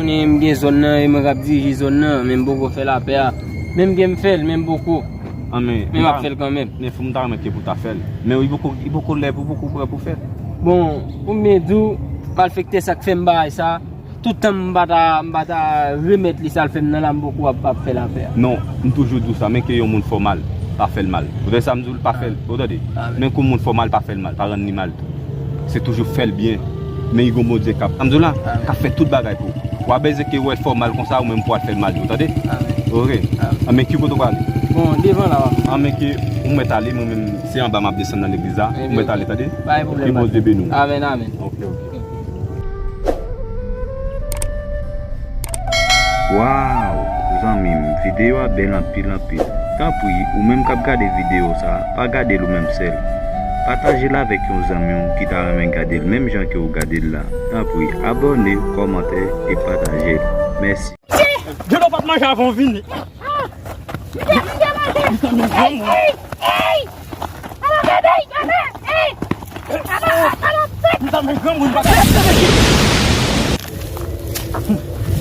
Konnen m gen zòn nan, e mwen k ap dirije zòn nan, men m poko fè lapè a. Men m gen m fè l, men m poko. Ah, men, men m ap fè l kanmenm. Men fò m ta renmen ke pou ta fè l. Men li poko, li poko lè pou, poko prè pou fè l. Bon, pou m byen di w, malfektè sa k fè m bagay sa, tout tan m pa ta, m pa ta remèt li sa l fè m nan la, m poko ap, ap fè lapè a. Non, m toujou di w sa, men ke yon moun fè w mal, pa fè l mal. Ou tande sa m di w, pa fè l, ou tande? Men ke yon moun fè w mal, pa fè l mal, pa rann li mal tou. Se toujou fè l byen. Men li gon Bondye k ap, sa m di w la, k ap fè tout bagay pou ou. W a bezwen ke wè l fè w mal konsa, ou menm pou al fè l mal tou, tande? Ok. Ah, men ki kote w prale? Bon, devan la, w ap. Ah, men ke ou mèt ale, mwen menm, se anba m ap desann nan legliz la. Ou mèt ale, tande? Pa gen pwoblèm. Ke Bondye beni w. Amèn, amèn. Ok, ok. Waw, zanmi m, videyo a bèl anpil, anpil. Tanpri, ou menm k ap gade videyo sa, pa gade l ou menm sèl. Pataje l avèk yon zanmi w ki ta renmen gade l menm jan ke w gade l la. Tanpri, abòne, kòmante e pataje l. Mèsi. Djolo pa t manje avan w vini. Mwen te, mwen te manje. Ey, ey, ey! Ala bebe, ala, ey! Ala, ala, ala.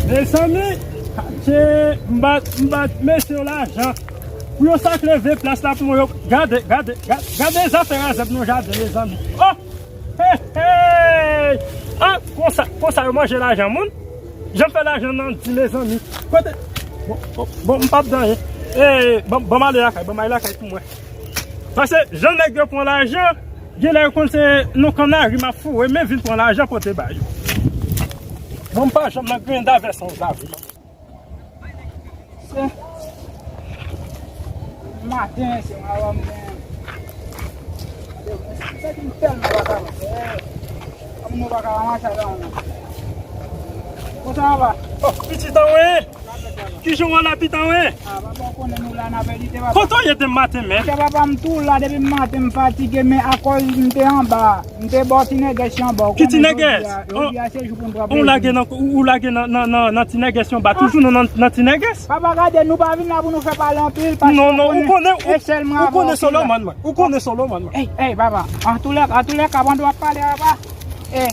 Mezanmi, se m bat, m bat mesye yo lajan. Pou yo sak leve plas la pou mwen, yo gade, gade, gade, gade zafè razèb nan jaden, mezanmi. Oh! Hey, hey! Ah, konsa, konsa yo manje lajan moun? Jan fè lajan nan di, mezanmi. Kote? Bon, bon, bon, m p ap dan anyen. Eh, ban, ban m ale lakay, ban m ale lakay pou mwen. Paske jan nèg yo pran lajan, genlè yo konn se nan kannari m ap foure, men vin pran lajan pote ba yo. Bon, m pa janm nan griyen davè san lavi. Se maten, se mawa m gen. Sa ki m tèlman pa ka fè. Kòm nou pa ka ranmase avè yon moun. Konsa papa? Oh, pitit an wen. Kijan w la pitit an wen? Ah, papa, w konnen nou la n ap edite, papa. Kote w ye depi maten, men? Monchè, papa, m tou la depi maten, m fatige, men akòz m te anba. M te ba w ti nègès yon ba, ou konnen jodi a, jodi a se jou pou n pran plezi. Ou lage nan, ou, ou lage nan, nan, nan, nan ti nègès yon ba, toujou nan, nan, nan ti nègès. Papa, gade, nou pa vin la pou nou fè pale anpil, paske ou konnen, ou konnen, ou konnen Solomon, mwen. Ou konnen Solomon, mwen. Ey, ey, papa, antoulèka, antoulèka, pandan w ap pale, papa, ey,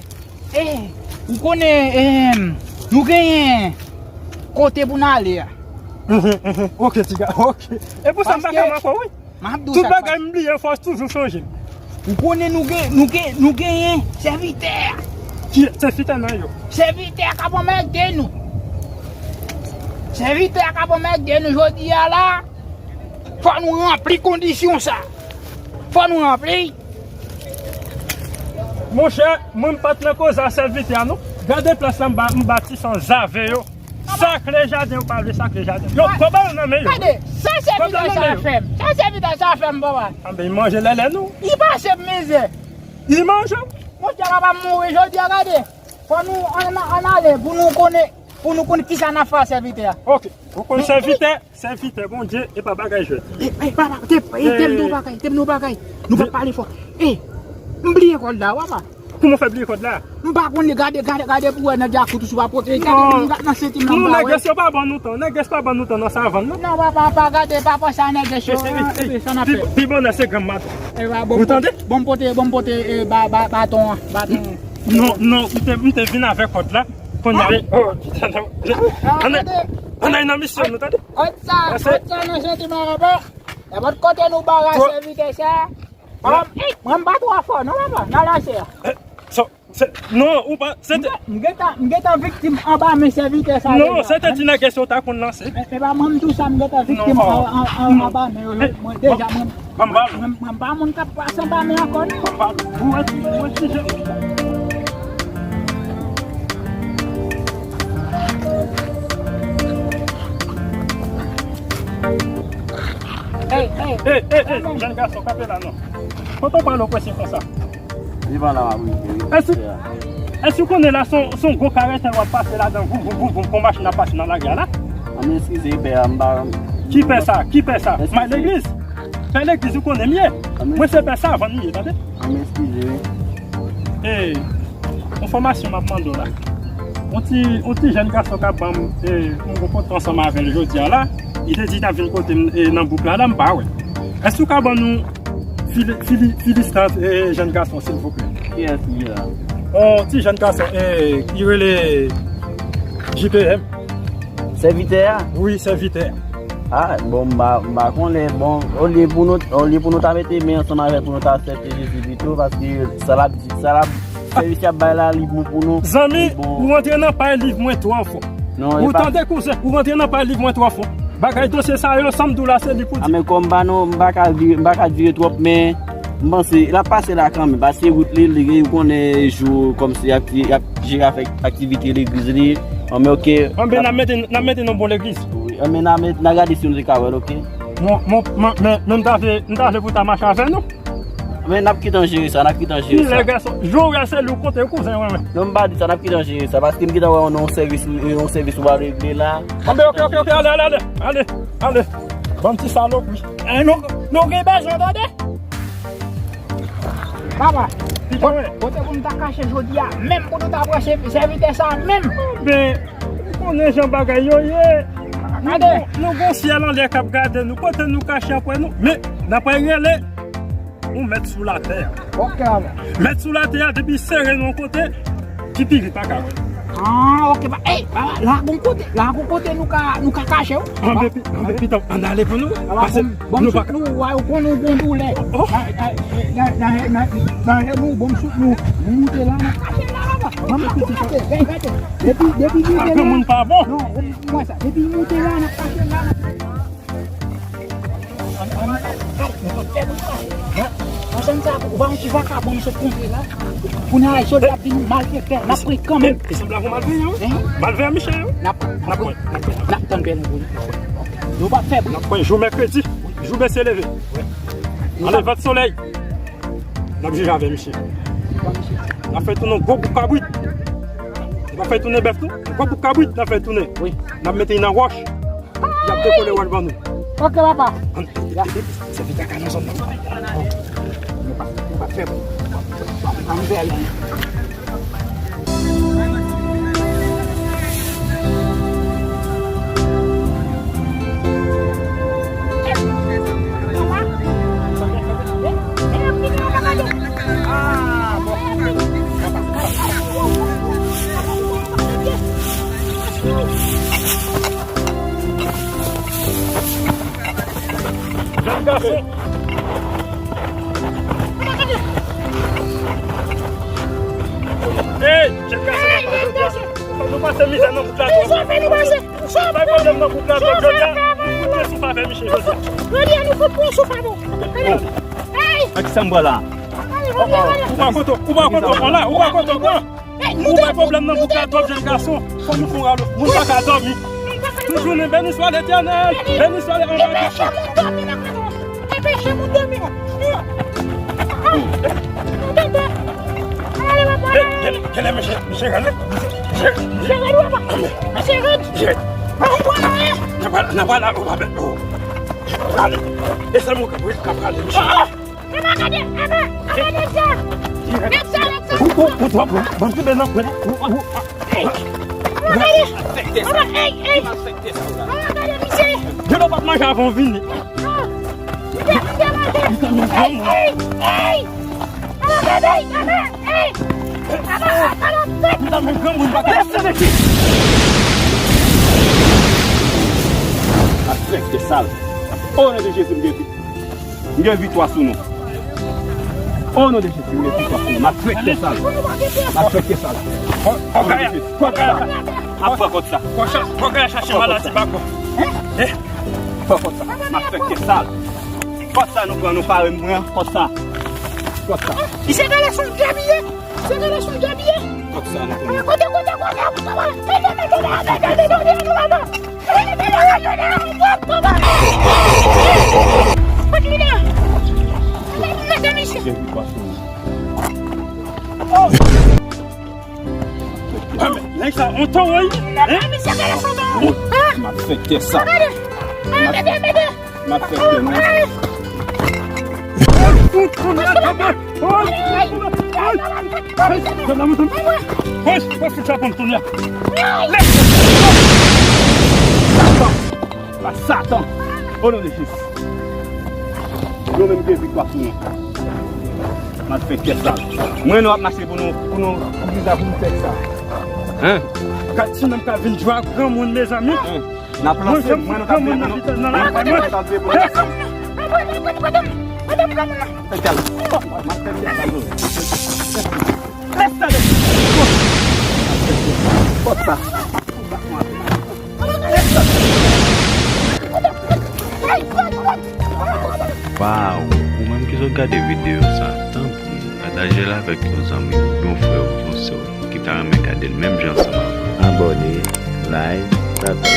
ey, ou konnen, eh, nou genyen kote pou n ale a. Ok, ti ga, ok. E pou sa m pa ka ankò, wi. M ap di w sa. Tout bagay m bliye, fò w toujou chanje. Ou konnen nou gen, nou gen, nou genyen sèvitè a. Ki sèvitè nan yo? Sèvitè a k ap anmède nou. Sèvitè a k ap anmède nou jodi a la. Fò nou ranpli kondisyon sa. Fò nou ranpli. Monchè, mwen m pa t nan koze a sèvitè a non. Gade plas la m ba, m bati san zave yo. Sakle jaden, ou pa vle sakle jaden. Yo, pran bal nan men yo. Gade, sa sèvitè sa fè m. Sa sèvitè sa fè m, papa. Anben, li manje lèlè nou. Li pase m mizè. Li manje w. Monchè, papa m mouri jodi a, gade. Fò nou ann, ann ale pou nou konnen, pou nou konn kisa n ap fè a sèvitè a. Ok. Ou konn sèvitè, sèvitè Bondye, e pa bagay jwèt. E, e, papa, te, e, te m di w bagay, te m di w bagay. Nou pa pale fò. E, m bliye kòd la, papa. Kouman w fè bliye kòd la? M pa konn li, gade, gade, gade pou wè nan djakout ou si w pa pote. Gade pou nou gade nan senti m nan. Non, nègès yo pa ban nou tan. Nègès pa ban nou tan nan savann nan. Non, papa, pa gade, pa panse a nègès yo. Pi, pi, pi bonè se granm maten. Ou tande? Bon, m pote, bon, m pote, e, ba, ba, baton an, baton an. Non, non, m te, m te vin avèk kòd la. Kounye a, oh, putain, non. Ann, ann nan misyon nou, tande? Ot sa, ot sa nan senti m an, papa. Nenpòt kote nou bare sèvitè sa. Mwen, mwen m pa twò fò non, papa, nan lanse a. Eh, so, se, non, ou pa, se te... M gen, m gentan, m gentan viktim anba men sèvitè sa deja. Non, se te ti nègès yo ta konn lanse. Men, men pa mwen m tou sa, m gentan viktim an, an, an, anba men yo, mwen deja, mwen, mwen, mwen, mwen pa moun k ap pase anba men ankò non. Ou wè ti, ou wè ti jèn. Ey, ey, ey, ey, jèn gason, kanpe la non. Kote w pral opresyon konsa? Li pa la, m ap rete, wi. Èske, èske w konnen la, se yon, se yon gwo karètè w ap pase ladan, voum, voum, voum, voum, kon machin ap pase nan lari a la? Ann eskize, pè a, m pa... Ki pè sa? Ki pè sa? May legliz? Pè legliz, ou konnen m ye. Mwen se pè savann m ye, tande? Ann eskize, wi. Ey, enfòmasyon m ap mande w la. Yon ti, yon ti jèn gason k ap ban m, e, yon renkontre ansanm avè l jodi a la. Li te di l t ap vin kote m, e, nan bouk la, la, m pa wè. Èske w ka ban nou Fili-, Fili-, Filistin, e, jèn gason, silvouplè? Kiyès li ye la? Yon ti jèn gason, e, ki rele J P M. Sèvitè a? Wi, sèvitè a. Ah, bon, m pa, m pa konnen. Bon, olye pou nou, olye pou nou ta mete men ansanm avè l pou nou ta aksepte Jezi pito, paske sa l ap di, sa l ap, sèvis y ap bay la, li bon pou nou. Zanmi, bon. Ou rantre nan pay liv mwen twò fon. Non, ou tande, kouzen, ou rantre nan pay liv mwen twò fon. Bagay dosye sa yo, sa m di w la, se li pou di. Ah, men kòm m pa non, m pa ka vire, m pa ka vire twòp, men m panse l ap pase la kanmenm, paske wout li, li, ou konnen jou kòmsi y ap, y ap jere avèk aktivite legliz li. Anben, oke. Anben, n ap mete, n ap mete nan bon legliz. Wi, anben, n ap met, n ap gade si nou te ka wè l, oke? Mon, mon, mon, men, men m ta vle, m ta vle pou ta mache avè nou. Men n ap kite an jere sa, n ap kite an jere sa. Kilè gason, jan w wè se li w konte, kouzen mwen, mwen. Non, m pa di sa, n ap kite an jere sa, paske m gentan wè yon sèvis, yon sèvis ou pa regle la. Anben, oke, oke, oke, ale, ale, ale, ale, ale. Bann ti salopri. Eh, nou, nou gen bezwen, tande? Papa, kote pou m ta kache jodi a, menm pou nou ta pran sèvitè sa a menm. Anben, ou konnen jan bagay yo ye. Gade. Nou, nou gon syèl anlè k ap gade nou, kote nou kache apre nou, men n ap rele yon mèt sou latè a. Ok, papa. Mèt sou latè a, depi sere nou yon kote, Pipirit pa ka wè. Ah, ok, ba, ey, baba, la gon kote, la gon kote nou ka, nou ka kache w. Anben, pi, anben, pito, ann ale pou nou. Baba, pase, bon, bon, nou pa ka. Nou, wa, ou konnen ou gon doulè. Oh. Nan, nan, nan, nan, nan, nan, nou, bon, sou, nou, nou moute la, n ap kache la, baba. Ann moute la, gade, gade. Depi, depi moute la. Granmoun pa bon. Non, ou, mwen sa. Depi moute la, n ap kache la, n ap An, an, an, nou pa fè bri. An, an, sa, ou pa yon ti vakabon nou sot kontre la. Kounye a, sòlda ap di nou malfektè, n ap pran kanmenm. E sanble avè w malveyan, wi. Malveyan, Michel, wi. N ap, n ap, n ap tann bèl pou li. Nou pa fè bri. N ap pran jou mèkredi, jou bese leve. Wi. Anlè vant solèy. N ap jije avè misye. N ap fè tounen yon gwo bouk kabrit. Nou pa fè tounen bèf, non? Yon gwo bouk kabrit, n ap fè tounen. Wi. N ap mete li nan wòch. Y ap dekole wòl ban nou. Ok, papa. Ann, se vit ak nan zòn nan. Nou pa, nou pa fè bon. Ann fè li. Jèn gason. Ey, jèn gason, nou pase mizè nan bouk la twòp. Bay pwoblèm nan bouk la twòp, jodi a. Ou te sou favè misye jodi a. Jodi a, nou fout pran sou favè. Ey! Ak sa m pran la. Ou pa kontan, ou pa kontan, ou pa kontan, pran. Ou bay pwoblèm nan bouk la twòp, jèn gason. Fò nou fè yon rale. Moun pa ka dòmi. Tout jounen, beni swa Letènèl, beni swa Letènèl. Depeche moun dòmi nan kado. Depeche moun dòmi nan. Genlè mesye, mesye rèd. Mesye rèd, papa. Mesye rèd. N ap pral, n ap pral la, papa. Ale. E sèlman w ka prale, mesye. Aba, gade, aba, aba, nèg sa. Nèg sa, nèg sa. Ou, ou, ou twòp lwen. Ban m kenbe nan kwen. Ou, ou. Aba, gade. Aba, ey, ey. Aba, gade, misye. Gade, w p ap manje avan w vini. Ey, ey, ey. Aba, gade, aba, ey. Aba, aba, aba. Mesye, mesye. Malfektè sal. O non de Jezi, m gen M gen viktwa sou nou. O non de Jezi, m gen viktwa sou nou. Malfektè sal. Malfektè sal. O non de Jezi. Kòt sa. M ap pran kòt sa. Kòt sa. Kòt sa. Chache maladi pa kò. Pran kòt sa. Malfektè sal. Kòt sa nou pran, nou pare mwen. Kòt sa. Kòt sa. Li se gade sou djabiye. Se gade sou djabiye. Kòt sa nou pran. Kote, kote, kote. Mete, mete, mete, mete, mete, mete, mete. Nèg sa on towo wi. Malfektè sa. M ap fè kè nou. Satan! Pa Satan! O non de Jezi! Nou menm gen viktwa sou nou. Malfektè sal. Mwen nou ap mache pou nou, pou nou, pou nou fè sa. Hein? Kat ti nonm ka vin jwe ak granmoun, mezanmi. N ap lanse, mwen nou t ap veye pou nou. Mwen nou t ap veye pou nou. Mwen nou t ap veye pou nou. Lès sa de. Fòs sa. Waw, ou menm ki sot gade videyo sa, tanpri, pataje l avèk yon zanmi w, yon frè w, yon sè w ki ta renmen gade l menm jan ansanm avè w. Abòne, like, pataje.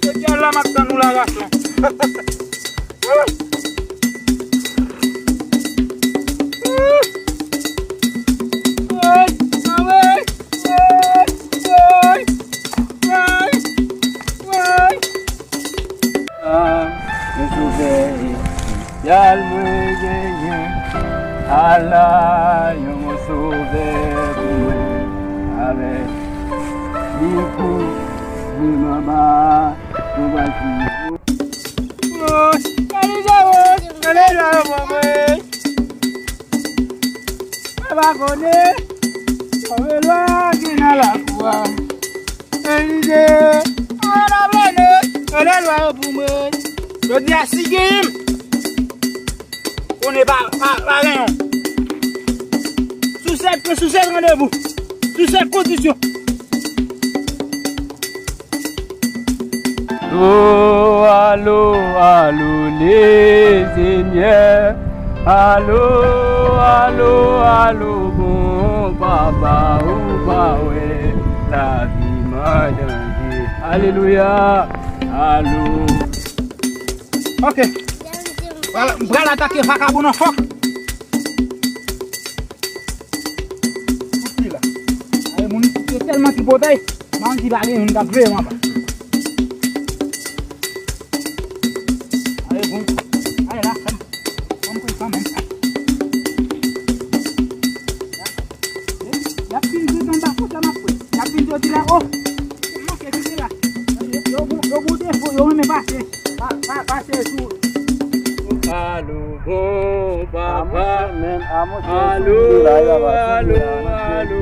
Sosyal la, m ap tann ou la, gason. Yon sovè espesyal mwen genyen. Ala yon sovè pou mwen. Avèk li pou mwen anba. Jodi a, si genyen, konnen pa, pa, pa genyen. Sou sèt, sou sèt randevou. Sou sèt kondisyon. Alo, alo, alo, Lesenyè. Alo, alo, alo, bon papa, ou pa wè lavi m an danje. Alelouya. Alo. Ok. Pral, pral atake vakabon nan fòk. Kout pye la. Ay, moun isit yo tèlman tripotay, manti pa gen youn k ap veye m apa. Ay, bon. Ay, la, fè m, fè m pran kanmenm. Y ap fin sot anba kot la, m ap kwè. Y ap fin soti la, oh! Manke kite la. Yo, yo, yo gon defo, yo renmen pase. Pa, pa, pase sou. Alo, bon papa. Alo, alo, alo.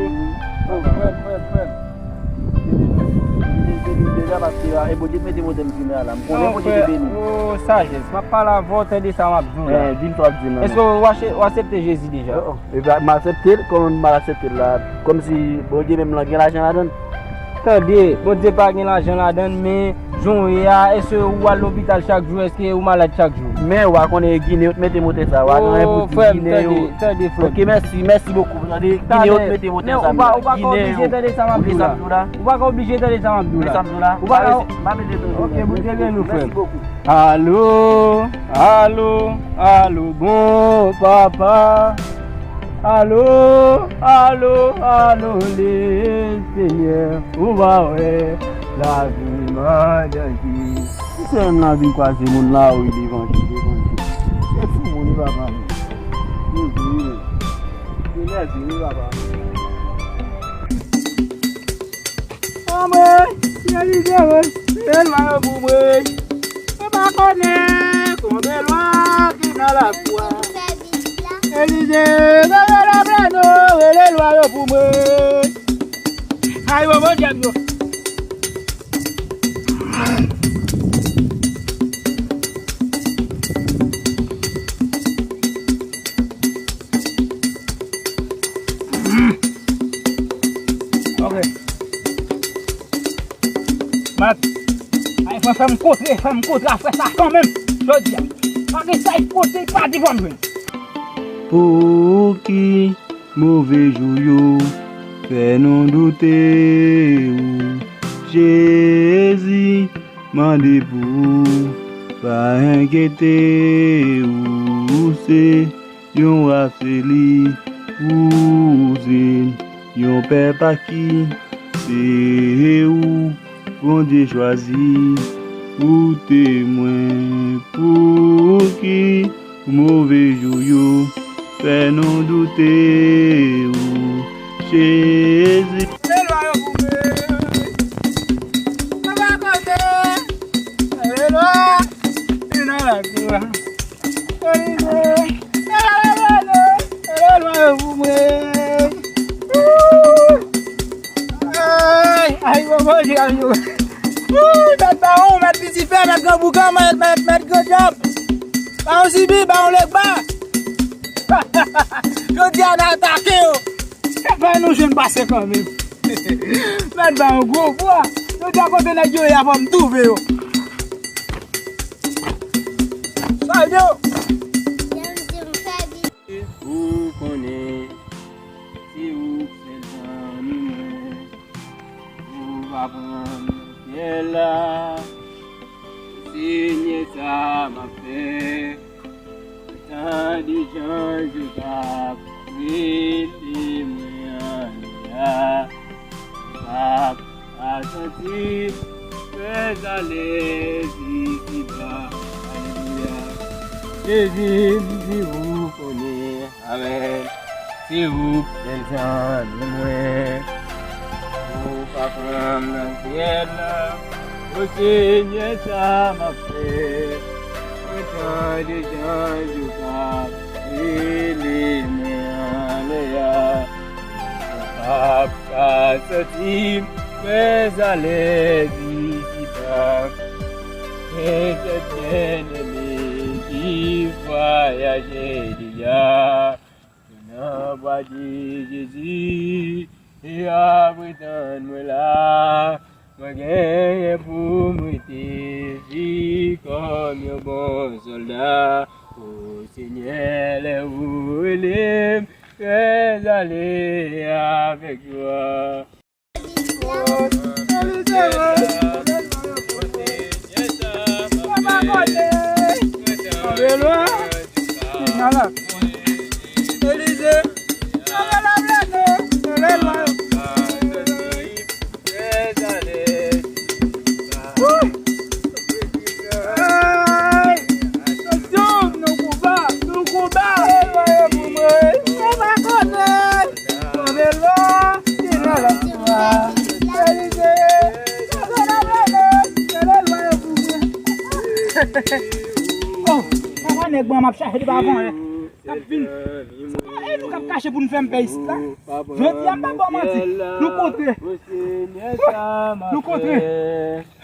Deja paske e Bondye ki mete moto m sou la. M konnen Bondye te beni. Oh, sajès, m ap pale avè w, tande sa m ap di w la. Di m sa w ap di m la. Èske w aksepte Jezi deja? M aksepte l, kòman m pral aksepte l la? Kòmsi Bondye menm lan gen lajan ladan l? Tande, Bondye pa gen lajan ladan l, men jan w ye a, èske ou al lopital chak jou? Èske ou malad chak jou? Men w a konnen e Ginen yo t mete moto sa, w a gen anyen pou di Ginen yo. Tande, tande, frè m. Ok, mèsi, mèsi bokou. Tande, Ginen yo t mete moto sa. Ou pa ka oblije tande sa m ap di w la. Ou pa ka oblije tande sa m ap di w la. Ou pa ka. Ok, Bondye beni w, frè m. Alo, alo, alo, bon papa. Alo, alo, alo, Lesenyè, ou pa wè lavi m an danje. Ki sè m nan vin kwaze moun la, wi, devan je, devan je. Se fou moun, li pa pale. Yo di, wi, men. Se nève, wi, papa. Anmwey, Bondye libere, se lwa yo pou mwen. Mwen pa konnen konbyen lwa ki nan lafwa. Elize, rele la plano, rele lwa yo pou mwen. Ay, yo, bon dyab yo. Ok. Mat. Ay, fè, fè m kontre, fè m kontre a frè sa kanmenm. Jodi a. Pa gen sa y konte, pa di fò m jwenn. Pouki move jou yo fè nou doute ou, Jezi? Mande pou ou, pa enkyete ou, se yon wa seli pou ou, se yon pèp a ki se ou Bondye chwazi. Koute mwen, pouki move jou yo fè nou doute ou, Jezi? Lè lwa yo pou mwen. Papa kote? Lè lwa. Li nan lakou a. Olive. Lè lwa yo pou mwen. Ay, ay, bon, bon, Dieu, ay, yo. Wouy, mèt bawon, mèt Lisifè, mèt gran boukan, mèt, mèt, mèt gran dyab. Bawon Sibi, bawon Legba. Jodi a, n a atake yo. Bay nou jwenn pase kanmenm. Mèt bawon gwo bwa. Jodi a, kote nèg yo ye a, fò m twouve yo. Salye yo. Ou konnen, se ou k sèl zanmi mwen. Ou pa pran m nan syèl la. Senyè, sa m ap fè. Tande jan yo t ap rele mwen anlè a. M p ap ka santi m trèzalèz isiba. Alelouya. Jezi, m di ou konnen. Amèn. Se ou k sèl zanmi mwen. Ou pa pran m nan syèl la. O Senyè, sa m ap fè? Mwen tande jan yo t ap rele mwen anlè a. Mwen p ap ka santi m trèzalèz isiba. Gen kèk byeneme ki vwayaje deja. Nan bwa de Jezi, y ap tann mwen la. Mwen genyen pou m rete viv kòm yon bon sòlda. O Senyè, lè ou rele m, trèzalèz avèk jwa. Oh, papa nèg mwen, m ap chache li pa vann. N ap vin. E nou k ap kache pou n fè m pè isit la. Jodi a, m pa ba w manti. Nou kontre. Nou kontre.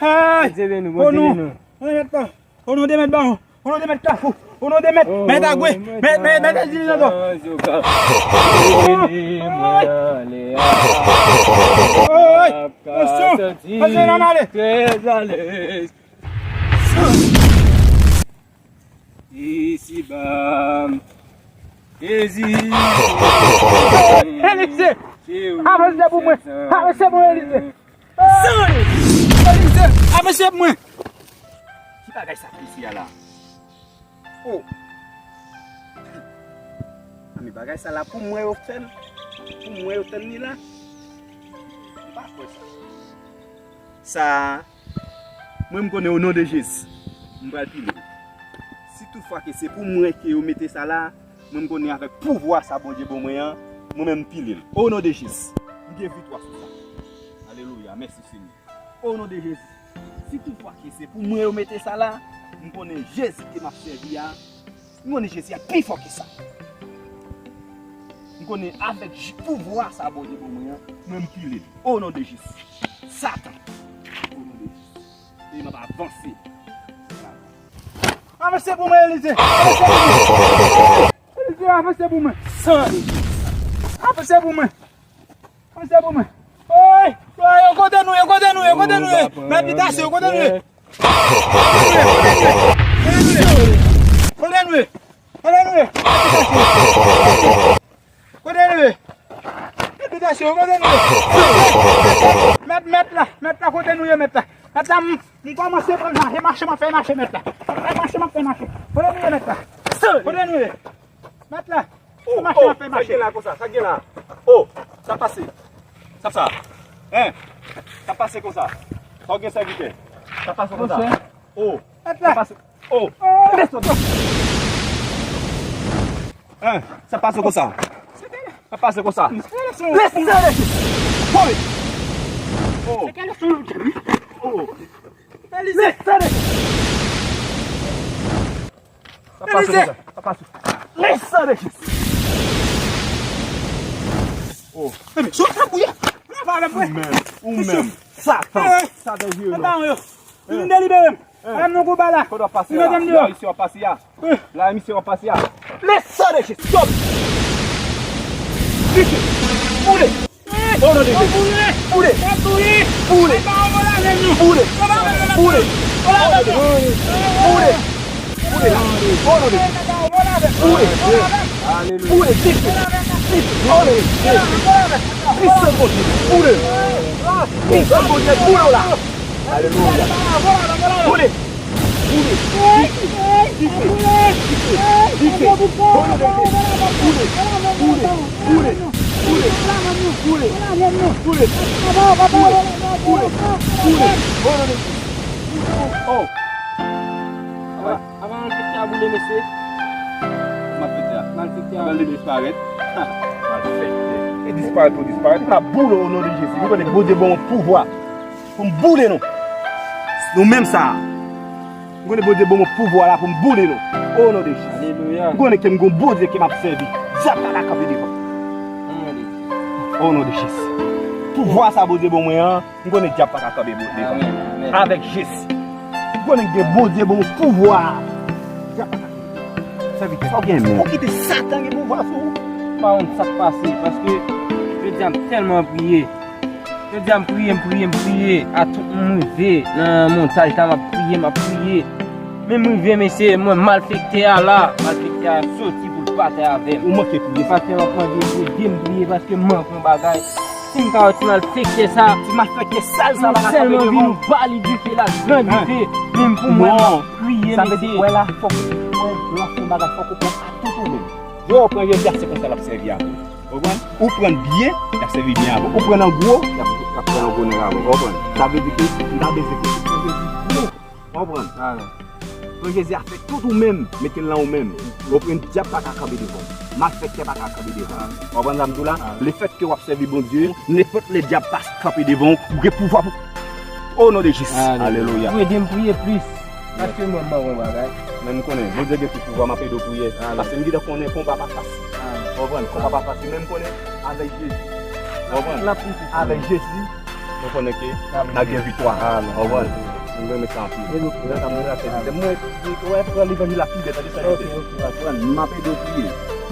Hey! O non. O non, mèt pa. O non de mèt bawon. O non de mèt kafou. O non de mèt. Mèt agwe. Mèt, mèt, mèt dirijan dò. Oy! Tansyon! Tansyon, n ale. Trèzalèz. Isiba. Jezi. Elize! Avanse pou mwen! Avanse pou mwen, Elize! Elize! Avanse pou mwen! Ki bagay sa k isi a la? Oh! A, men bagay sa la, pou mwen yo fè l, pou mwen yo tann li la. M pa kwè sa. Sa, mwen, m konnen o non de Jezi, m pral pile l. Si toutfwa ke se pou mwen ke yo mete sa la, mwen, m konnen avèk pouvwa sa Bondye ban mwen an, mwen menm, m pile l. O non de Jezi, m gen viktwa sou sa. Alelouya, mèsi Senyè. O non de Jezi, si toutfwa ke se pou mwen yo mete sa la, m konnen Jezi ke m ap sèvi a, m konnen Jezi a pi fò ke sa. M konnen avèk pouvwa sa Bondye ban mwen an, mwen m pile l. O non de Jezi. Satan. O non de Jezi. E m ap avanse. Avanse pou mwen, Elize. Avanse pou mwen. Elize, avanse pou mwen. San Jezi. Avanse pou mwen. Avanse pou mwen. Oy! Oy, yo kote nou ye, kote nou ye, kote nou ye? Mèt li tache, yo kote nou ye? Kote nou ye? Kote nou ye? Kote nou ye? Kote nou ye? Mèt li tache, kote nou ye? Mèt, mèt la, mèt la, kote nou ye, mèt la? Mèt la, m, m kòmanse pran mache, mache, m ap fè mache, mèt la. M ap fè mache, m ap fè mache. Kote nou ye, mèt la? Kote nou ye? Mèt la. Oh, mache, oh, mache, sa mache. Gen la konsa, sa gen la. Oh, sa pase. Sa sa. Hein? Sa pase konsa. Sa w gen sèvitè. Sa pase konsa. Monchè, Oh, sa pase. Oh, desann. Hein, sa pase konsa. Sa pase konsa. Lese ale. Tonbe. Oh. Oh. Lese ale. Sa pase konsa. Sa pase. Lese ale. Oh. Ou menm, ou menm. Satan. Satan vye non. Vin delibere m. Ala m nan konba la. Kote w ap pase la? La misye w ap pase a. La misye w ap pase a. Lese ale. Stop. Vite. Boule. O non de Jezi. Boule. Boule. Boule. Boule. Boule. Boule. Boule. Boule. Boule la. O non de Jezi. Boule. Alelouya. Boule. Vite. Vite. O non de Jezi. Pisan Bondye. Boule. Pisan Bondye. Boule la. Alelouya. Boule. Boule. Dife. Dife. Dife. Dife. O non de Jezi. Boule. Boule. Boule. Boule. Boule. Boule. Boule. Boule. Boule. O non de Jezi. Oh. Avan, avan malfektè a boule, mesye. Malfektè a. Malfektè a. Avan li disparèt. Malfektè. E disparèt pou disparèt. M ap boule o non de Jezi. M konnen Bondye ban mwen pouvwa pou m boule nou. Nou menm sa a. M konnen Bondye ban mwen pouvwa la pou m boule nou. O non de Jezi. Alelouya. M konnen ke m gon Bondye ke m ap sèvi. Dyab pa ka kanpe devan. O non de Jezi. Pouvwa sa Bondye ban mwen an, m konnen dyab pa ka kanpe devan. Amèn, amèn. Avèk Jezi. M konnen gen Bondye ban mwen pouvwa. Dyab pa ka kanpe. Sèvitè, sa w gen menm? Ou kite Satan gen pouvwa sou ou. M pa konn sa k pase, paske jodi a m tèlman priye. Jodi a m priye, m priye, m priye. A tout m rive nan montaj la, m ap priye, m ap priye. Men m rive, mesye, mwen malfektè a la. Malfektè a soti pou l batay avè m. Ou manke priye. Paske m ap mande Bondye m priye, paske m manke yon bagay. Si m ka wè ti malfektè sa, ti malfektè sal sa, m pa ka kanpe devan. M sèlman vin ba li dife la, gran dife. Men pou mwen, m ap priye, mesye. Sa vle di, wè la, fòk, wè, lè w ap fè yon bagay, fòk ou pran atouch ou menm. Lè w pran Jezi a, se konsa l ap sèvi avè w. Ou konprann? Ou pran l byen, l ap sèvi byen avè w. Ou pran l an gwo, l ap, l ap pran l an gwo nèg avè w. Ou konprann? Sa vle di ke m ta bezwen ke ou pran Jezi gwo. Ou konprann? Pran Jezi a, fè tout ou menm, mete l nan ou menm. Ou konprann? Dyab pa ka kanpe devan w. Malfektè pa ka kanpe devan w. Ou konprann sa m di w la? Lefètke w ap sèvi Bondye, nenpòt lè dyab pa kanpe devan w, ou gen pouvwa pou. O non de Jezi. Alelouya. Ou ede m priye plis. Paske mwen, m manke yon bagay. Men m konnen, Bondye gen tout pouvwa, m ap ede w priye. Paske m gentan konnen konba pa fasil. Ou konprann? Konba pa fasil, men m konnen avèk Jezi. Ou konprann? Avèk Jezi, mwen konnen ke n ap gen viktwa. Ou konprann? Mwen renmen sa anpil. Mwen, mwen, mwen, mwen pran levanjil la pi bèl, tande sa, tande. M ap ede w priye.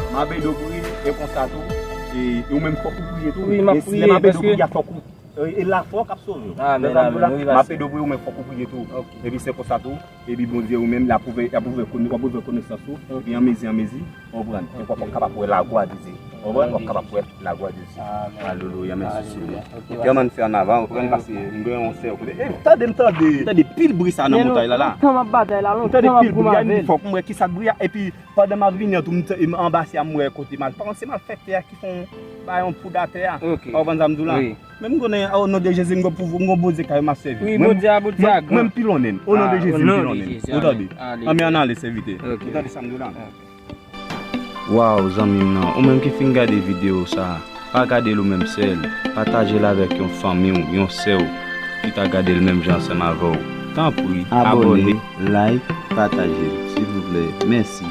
M ap ede w priye, e konsa tou. E, e ou menm fòk ou priye tou. Wi, m ap priye, lè m ap ede w priye a, fòk ou, e, e lafwa w k ap sove w. Amèn, amèn, wi, pastè. M ap ede w priye, ou menm fòk ou priye tou. Epi se konsa tou. Epi Bondye ou menm, l ap ouvè, l ap ouvè kone-, w ap ouvè konesans ou. Epi anmezi, anmezi, ou konprann. Epi w ap kapab wè laglwa de Dye. Ou konprann? W ap kapab wè laglwa de Dye. Alelouya, mèsi Senyè. Ok, ann fè an avan, ou konprann, paske m gen yon sè kote. E, tande, m tande, m tande pil bri sa nan montay la, la. Lontan m ap batay la, lontan m ap goumen avè l. Fòk m wè kisa k bri a. Epi, pandan m ap vini an tou, m t-, m anba asye a, m wè kote mal. Pandan se malfektè a ki fè yon, bay yon poud atè a. Ou konprann sa m di w la? Men m konnen, o non de Jezi, m gon pouvwa, m gon Bondye k ap sèvi. Wi, Bondye a, Bondye a gran. Mwen m pilonnen l. O non de Jezi, m pilonnen l. Ou tande? Anmè, ann ale, sèvitè. Ou tande sa m di w la? Waw, zanmi m nan, ou menm ki fin gade videyo sa a, pa gade l ou menm sèl, pataje l avèk yon fanmi w, yon sè w ki ta gade l menm jan ansanm avè w. Tanpri, abòne, like, pataje l, silvouplè. Mèsi.